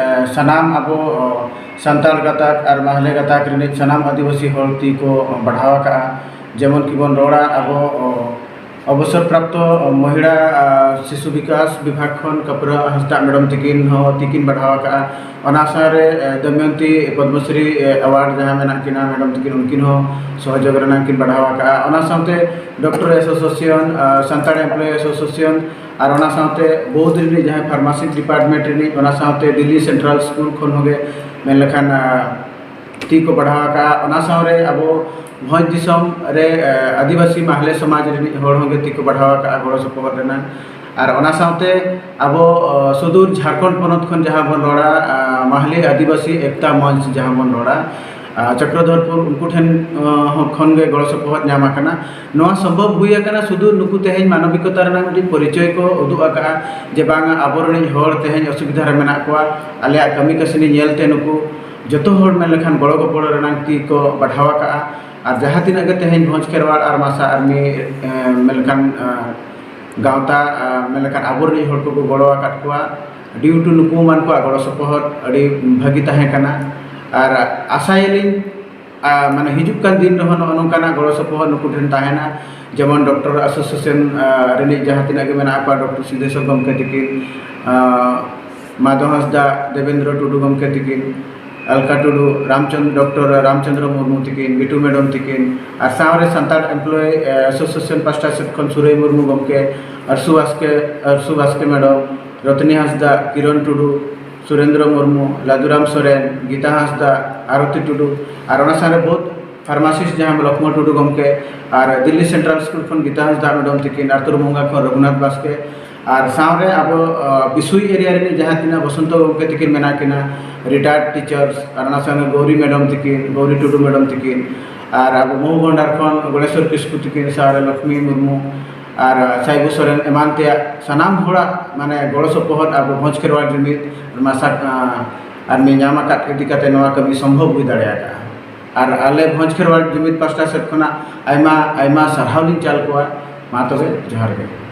ᱥᱟᱱᱟᱢ ᱟᱵᱚ ᱥᱟᱱᱛᱟᱲ ᱜᱟᱛᱟᱠ ᱟᱨ ᱢᱟᱦᱞᱮ ᱜᱟᱛᱟᱠ ᱨᱤᱱᱤᱡ ᱥᱟᱱᱟᱢ ᱟᱹᱫᱤᱵᱟᱹᱥᱤ ᱦᱚᱲ ᱛᱤ ᱠᱚ ᱵᱟᱲᱦᱟᱣ ᱟᱠᱟᱫᱼᱟ᱾ ᱡᱮᱢᱚᱱ ᱠᱤᱵᱚᱱ ᱨᱚᱲᱟ, ᱟᱵᱚ ᱚᱵᱚᱥᱚᱨ ᱯᱨᱟᱯᱛᱚ ᱢᱚᱦᱤᱞᱟ ᱟᱨ ᱥᱤᱥᱩ ᱵᱤᱠᱟᱥ ᱵᱤᱵᱷᱟᱜᱽ ᱠᱷᱚᱱ ᱠᱟᱹᱯᱨᱟᱹ ᱦᱟᱸᱥᱫᱟᱜ ᱢᱮᱰᱚᱢ ᱛᱤᱠᱤᱱ ᱦᱚᱸ ᱛᱤᱠᱤᱱ ᱵᱟᱲᱦᱟᱣ ᱟᱠᱟᱫᱼᱟ᱾ ᱚᱱᱟ ᱥᱟᱶᱨᱮ ᱫᱚᱢᱭᱚᱱᱛᱤ ᱯᱚᱫᱽᱢᱚᱥᱨᱤ ᱮᱣᱟᱨᱰ ᱡᱟᱦᱟᱸ ᱢᱮᱱᱟᱜ ᱠᱤᱱᱟ ᱢᱮᱰᱚᱢ ᱛᱤᱠᱤᱱ, ᱩᱱᱠᱤᱱ ᱦᱚᱸ ᱥᱚᱦᱚᱡᱳᱜᱽ ᱨᱮᱱᱟᱜ ᱠᱤᱱ ᱵᱟᱲᱦᱟᱣ ᱟᱠᱟᱫᱼᱟ᱾ ᱚᱱᱟ ᱥᱟᱶᱛᱮ doctor association, Santal employee association, ᱟᱨ ᱚᱱᱟ ᱥᱟᱶᱛᱮ ᱵᱳᱫᱷ ᱨᱤᱱᱤᱡ ᱡᱟᱦᱟᱸᱭ ᱯᱷᱟᱨᱢᱟᱥᱤ ᱰᱤᱯᱟᱨᱴᱢᱮᱱᱴ ᱨᱤᱱᱤᱡ, ᱚᱱᱟ ᱥᱟᱶᱛᱮ ᱫᱤᱞᱞᱤ ᱥᱮᱱᱴᱨᱟᱞ ᱥᱠᱩᱞ ᱠᱷᱚᱱ ᱦᱚᱸᱜᱮ ᱢᱮᱱ ᱞᱮᱠᱷᱟᱱ ᱛᱤ ᱠᱚ ᱵᱟᱲᱦᱟᱣ ᱟᱠᱟᱫᱼᱟ᱾ ᱚᱱᱟ ᱥᱟᱶᱨᱮ ᱟᱵᱚ ᱵᱷᱚᱸᱡᱽ ᱫᱤᱥᱚᱢ ᱨᱮ ᱟᱹᱫᱤᱵᱟᱹᱥᱤ ᱢᱟᱦᱞᱮ ᱥᱚᱢᱟᱡᱽ ᱨᱤᱱᱤᱡ ᱦᱚᱲ ᱦᱚᱸᱜᱮ ᱛᱤ ᱠᱚ ᱵᱟᱲᱦᱟᱣ ᱟᱠᱟᱫᱼᱟ ᱜᱚᱲᱚ ᱥᱚᱯᱚᱦᱚᱫ ᱨᱮᱱᱟᱜ᱾ ᱟᱨ ᱚᱱᱟ ᱥᱟᱶᱛᱮ ᱟᱵᱚ ᱥᱩᱫᱩᱨ ᱡᱷᱟᱲᱠᱷᱚᱸᱰ ᱯᱚᱱᱚᱛ ᱠᱷᱚᱱ ᱡᱟᱦᱟᱸ ᱵᱚᱱ ᱨᱚᱲᱟ, ᱢᱟᱦᱞᱮ ᱟᱹᱫᱤᱵᱟᱹᱥᱤ ᱮᱠᱛᱟ ᱢᱚᱧᱪ ᱡᱟᱦᱟᱸ ᱵᱚᱱ ᱨᱚᱲᱟ, ᱪᱚᱠᱨᱚᱫᱷᱚᱨᱯᱩᱨ, ᱩᱱᱠᱩ ᱴᱷᱮᱱ ᱦᱚᱸ ᱠᱷᱚᱱ ᱜᱮ ᱜᱚᱲᱚ ᱥᱚᱯᱚᱦᱚᱫ ᱧᱟᱢ ᱟᱠᱟᱱᱟ᱾ ᱱᱚᱣᱟ ᱥᱚᱢᱵᱷᱚᱵ ᱦᱩᱭ ᱟᱠᱟᱱᱟ ᱥᱩᱫᱩ ᱱᱩᱠᱩ ᱛᱮᱦᱮᱧ ᱢᱟᱱᱚᱵᱤᱠᱚᱛᱟ ᱨᱮᱱᱟᱜ ᱢᱤᱫᱴᱤᱡ ᱯᱚᱨᱤᱪᱚᱭ ᱠᱚ ᱩᱫᱩᱜ ᱟᱠᱟᱫᱼᱟ ᱡᱮ ᱵᱟᱝᱟ, ᱟᱵᱚ ᱨᱤᱱᱤᱡ ᱦᱚᱲ ᱛᱮᱦᱮᱧ ᱚᱥᱩᱵᱤᱫᱷᱟ ᱨᱮ ᱢᱮᱱᱟᱜ ᱠᱚᱣᱟ, ᱟᱞᱮᱭᱟᱜ ᱠᱟᱹᱢᱤ ᱠᱟᱹᱥᱱᱤ ᱧᱮᱞᱛᱮ ᱱᱩᱠᱩ ᱡᱚᱛᱚ ᱦᱚᱲ ᱢᱮᱱ ᱞᱮᱠᱷᱟᱱ ᱜᱚᱲᱚ ᱜᱚᱯᱚᱲᱚ ᱨᱮᱱᱟᱜ ᱛᱤ ᱠᱚ ᱵᱟᱲᱦᱟᱣ ᱟᱠᱟᱫᱼᱟ᱾ ᱟᱨ ᱡᱟᱦᱟᱸ ᱛᱤᱱᱟᱹᱜ ᱜᱮ ᱛᱮᱦᱮᱧ ᱵᱷᱚᱸᱡᱽ ᱠᱷᱮᱨᱣᱟᱲ ᱟᱨ ᱢᱟᱥᱟ ᱟᱨᱢᱤ ᱢᱮᱱ ᱞᱮᱠᱷᱟᱱ ᱜᱟᱶᱛᱟ ᱢᱮᱱ ᱞᱮᱠᱷᱟᱱ ᱟᱵᱚ ᱨᱤᱱᱤᱡ ᱦᱚᱲ ᱠᱚᱠᱚ ᱜᱚᱲᱚ ᱟᱠᱟᱫ ᱠᱚᱣᱟ, ᱰᱤᱭᱩ ᱴᱩ ᱱᱩᱠᱩ ᱢᱟᱱ ᱠᱚᱣᱟᱜ ᱜᱚᱲᱚ ᱥᱚᱯᱚᱦᱚᱫ ᱟᱹᱰᱤ ᱵᱷᱟᱹᱜᱤ ᱛᱟᱦᱮᱸ ᱠᱟᱱᱟ᱾ ᱟᱨ ᱟᱥᱟᱭᱟᱞᱤᱧ ᱢᱟᱱᱮ ᱦᱤᱡᱩᱜ ᱠᱟᱱ ᱫᱤᱱ ᱨᱮᱦᱚᱸ ᱱᱚᱜᱼᱚ ᱱᱚᱝᱠᱟᱱᱟᱜ ᱜᱚᱲᱚ ᱥᱚᱯᱚᱦᱚᱫ ᱱᱩᱠᱩ ᱴᱷᱮᱱ ᱛᱟᱦᱮᱱᱟ᱾ ᱡᱮᱢᱚᱱ ᱰᱚᱠᱴᱚᱨ ᱮᱥᱳᱥᱤᱭᱮᱥᱚᱱ ᱨᱤᱱᱤᱡ ᱡᱟᱦᱟᱸ ᱛᱤᱱᱟᱹᱜ ᱜᱮ ᱢᱮᱱᱟᱜ ᱠᱚᱣᱟ, ᱰᱚᱠᱴᱚᱨ ᱥᱤᱫᱷᱮᱥᱚᱨ ᱜᱚᱢᱠᱮ ᱛᱤᱠᱤᱱ, ᱢᱟᱫᱷᱚ ᱦᱟᱸᱥᱫᱟ, ᱫᱮᱵᱮᱱᱫᱨᱚ ᱴᱩᱰᱩ ᱜᱚᱢᱠᱮ ᱛᱤᱠᱤᱱ, ᱟᱞᱠᱟ ᱴᱩᱰᱩ, ᱨᱟᱢᱪᱚᱸᱫᱽ ᱰᱚᱠᱴᱚᱨ ᱨᱟᱢᱪᱚᱸᱫᱽᱨᱚ ᱢᱩᱨᱢᱩ ᱛᱤᱠᱤᱱ, ᱵᱤᱴᱩ ᱢᱮᱰᱚᱢ ᱛᱤᱠᱤᱱ, ᱟᱨ ᱥᱟᱶᱨᱮ ᱥᱟᱱᱛᱟᱲ ᱮᱢᱯᱞᱚᱭ ᱮᱥᱳᱥᱤᱭᱮᱥᱚᱱ ᱯᱟᱥᱴᱟ ᱥᱮᱫ ᱠᱷᱚᱱ ᱥᱩᱨᱟᱹᱭ ᱢᱩᱨᱢᱩ ᱜᱚᱢᱠᱮ, ᱟᱨᱥᱩ ᱵᱟᱥᱠᱮ, ᱟᱨᱥᱩ ᱵᱟᱥᱠᱮ ᱢᱮᱰᱚᱢ, ᱨᱚᱛᱱᱤ ᱦᱟᱸᱥᱫᱟ, ᱠᱤᱨᱚᱱ ᱴᱩᱰᱩ, ᱥᱩᱨᱮᱱᱫᱨᱚ ᱢᱩᱨᱢᱩ, ᱞᱟᱫᱩᱨᱟᱢ ᱥᱚᱨᱮᱱ, ᱜᱤᱛᱟ ᱦᱟᱸᱥᱫᱟ, ᱟᱨᱚᱛᱤ ᱴᱩᱰᱩ, ᱟᱨ ᱚᱱᱟ ᱥᱟᱶᱨᱮ ᱵᱚᱦᱩᱛ ᱯᱷᱟᱨᱢᱟᱥᱤᱥᱴ ᱡᱟᱦᱟᱸ ᱞᱚᱠᱷᱢᱚᱬ ᱴᱩᱰᱩ ᱜᱚᱢᱠᱮ, ᱟᱨ ᱫᱤᱞᱞᱤ ᱥᱮᱱᱴᱨᱟᱞ ᱥᱠᱩᱞ ᱠᱷᱚᱱ ᱜᱤᱛᱟ ᱦᱟᱸᱥᱫᱟ ᱢᱮᱰᱚᱢ ᱛᱤᱠᱤᱱ, ᱟᱨ ᱛᱩᱨᱩᱢᱩᱝᱜᱟ ᱠᱷᱚᱱ ᱨᱚᱜᱷᱩᱱᱟᱛᱷ ᱵᱟᱥᱠᱮ, ᱟᱨ ᱥᱟᱶᱨᱮ ᱟᱵᱚ ᱵᱤᱥᱩᱭ ᱮᱨᱤᱭᱟ ᱨᱤᱱᱤᱡ ᱡᱟᱦᱟᱸ ᱛᱤᱱᱟᱹᱜ ᱵᱚᱥᱚᱱᱛᱚ ᱜᱚᱢᱠᱮ ᱛᱤᱠᱤᱱ ᱢᱮᱱᱟᱜ ᱠᱤᱱᱟ, ᱨᱤᱴᱟᱭᱟᱨᱰ ᱴᱤᱪᱟᱨᱥ, ᱟᱨ ᱚᱱᱟ ᱥᱟᱶᱨᱮ ᱜᱳᱣᱨᱤ ᱢᱮᱰᱚᱢ ᱛᱤᱠᱤᱱ, ᱜᱳᱣᱨᱤ ᱴᱩᱰᱩ ᱢᱮᱰᱚᱢ ᱛᱤᱠᱤᱱ, ᱟᱨ ᱟᱵᱚ ᱢᱚᱦᱩ ᱜᱚᱱᱰᱟᱨ ᱠᱷᱚᱱ ᱜᱚᱲᱮᱥᱚᱨ ᱠᱤᱥᱠᱩ ᱛᱤᱠᱤᱱ ᱥᱟᱶᱨᱮ ᱞᱚᱠᱷᱢᱤ ᱢᱩᱨᱢᱩ ᱟᱨ ᱥᱟᱭᱵᱩ ᱥᱚᱨᱮᱱ ᱮᱢᱟᱱ ᱛᱮᱭᱟᱜ ᱥᱟᱱᱟᱢ ᱦᱚᱲᱟᱜ ᱢᱟᱱᱮ ᱜᱚᱲᱚ ᱥᱚᱯᱚᱦᱚᱫ ᱟᱵᱚ ᱵᱷᱚᱸᱡᱽ ᱠᱷᱮᱨᱣᱟᱲ ᱡᱩᱢᱤᱫ ᱢᱟᱥᱟ ᱟᱨ ᱢᱤᱫ ᱧᱟᱢ ᱟᱠᱟᱫ ᱤᱫᱤ ᱠᱟᱛᱮ ᱱᱚᱣᱟ ᱠᱟᱹᱢᱤ ᱥᱚᱢᱵᱷᱚᱵ ᱦᱩᱭ ᱫᱟᱲᱮ ᱟᱠᱟᱫᱼᱟ᱾ ᱟᱨ ᱟᱞᱮ ᱵᱷᱚᱸᱡᱽ ᱠᱷᱮᱨᱣᱟᱲ ᱡᱩᱢᱤᱫ ᱯᱟᱥᱴᱟ ᱥᱮᱫ ᱠᱷᱚᱱᱟᱜ ᱟᱭᱢᱟ ᱟᱭᱢᱟ ᱥᱟᱨᱦᱟᱣ ᱞᱤᱧ ᱪᱟᱞ ᱠᱚᱣᱟ᱾ ᱢᱟ ᱛᱚᱵᱮ ᱡᱚᱦᱟᱨ ᱜᱮ᱾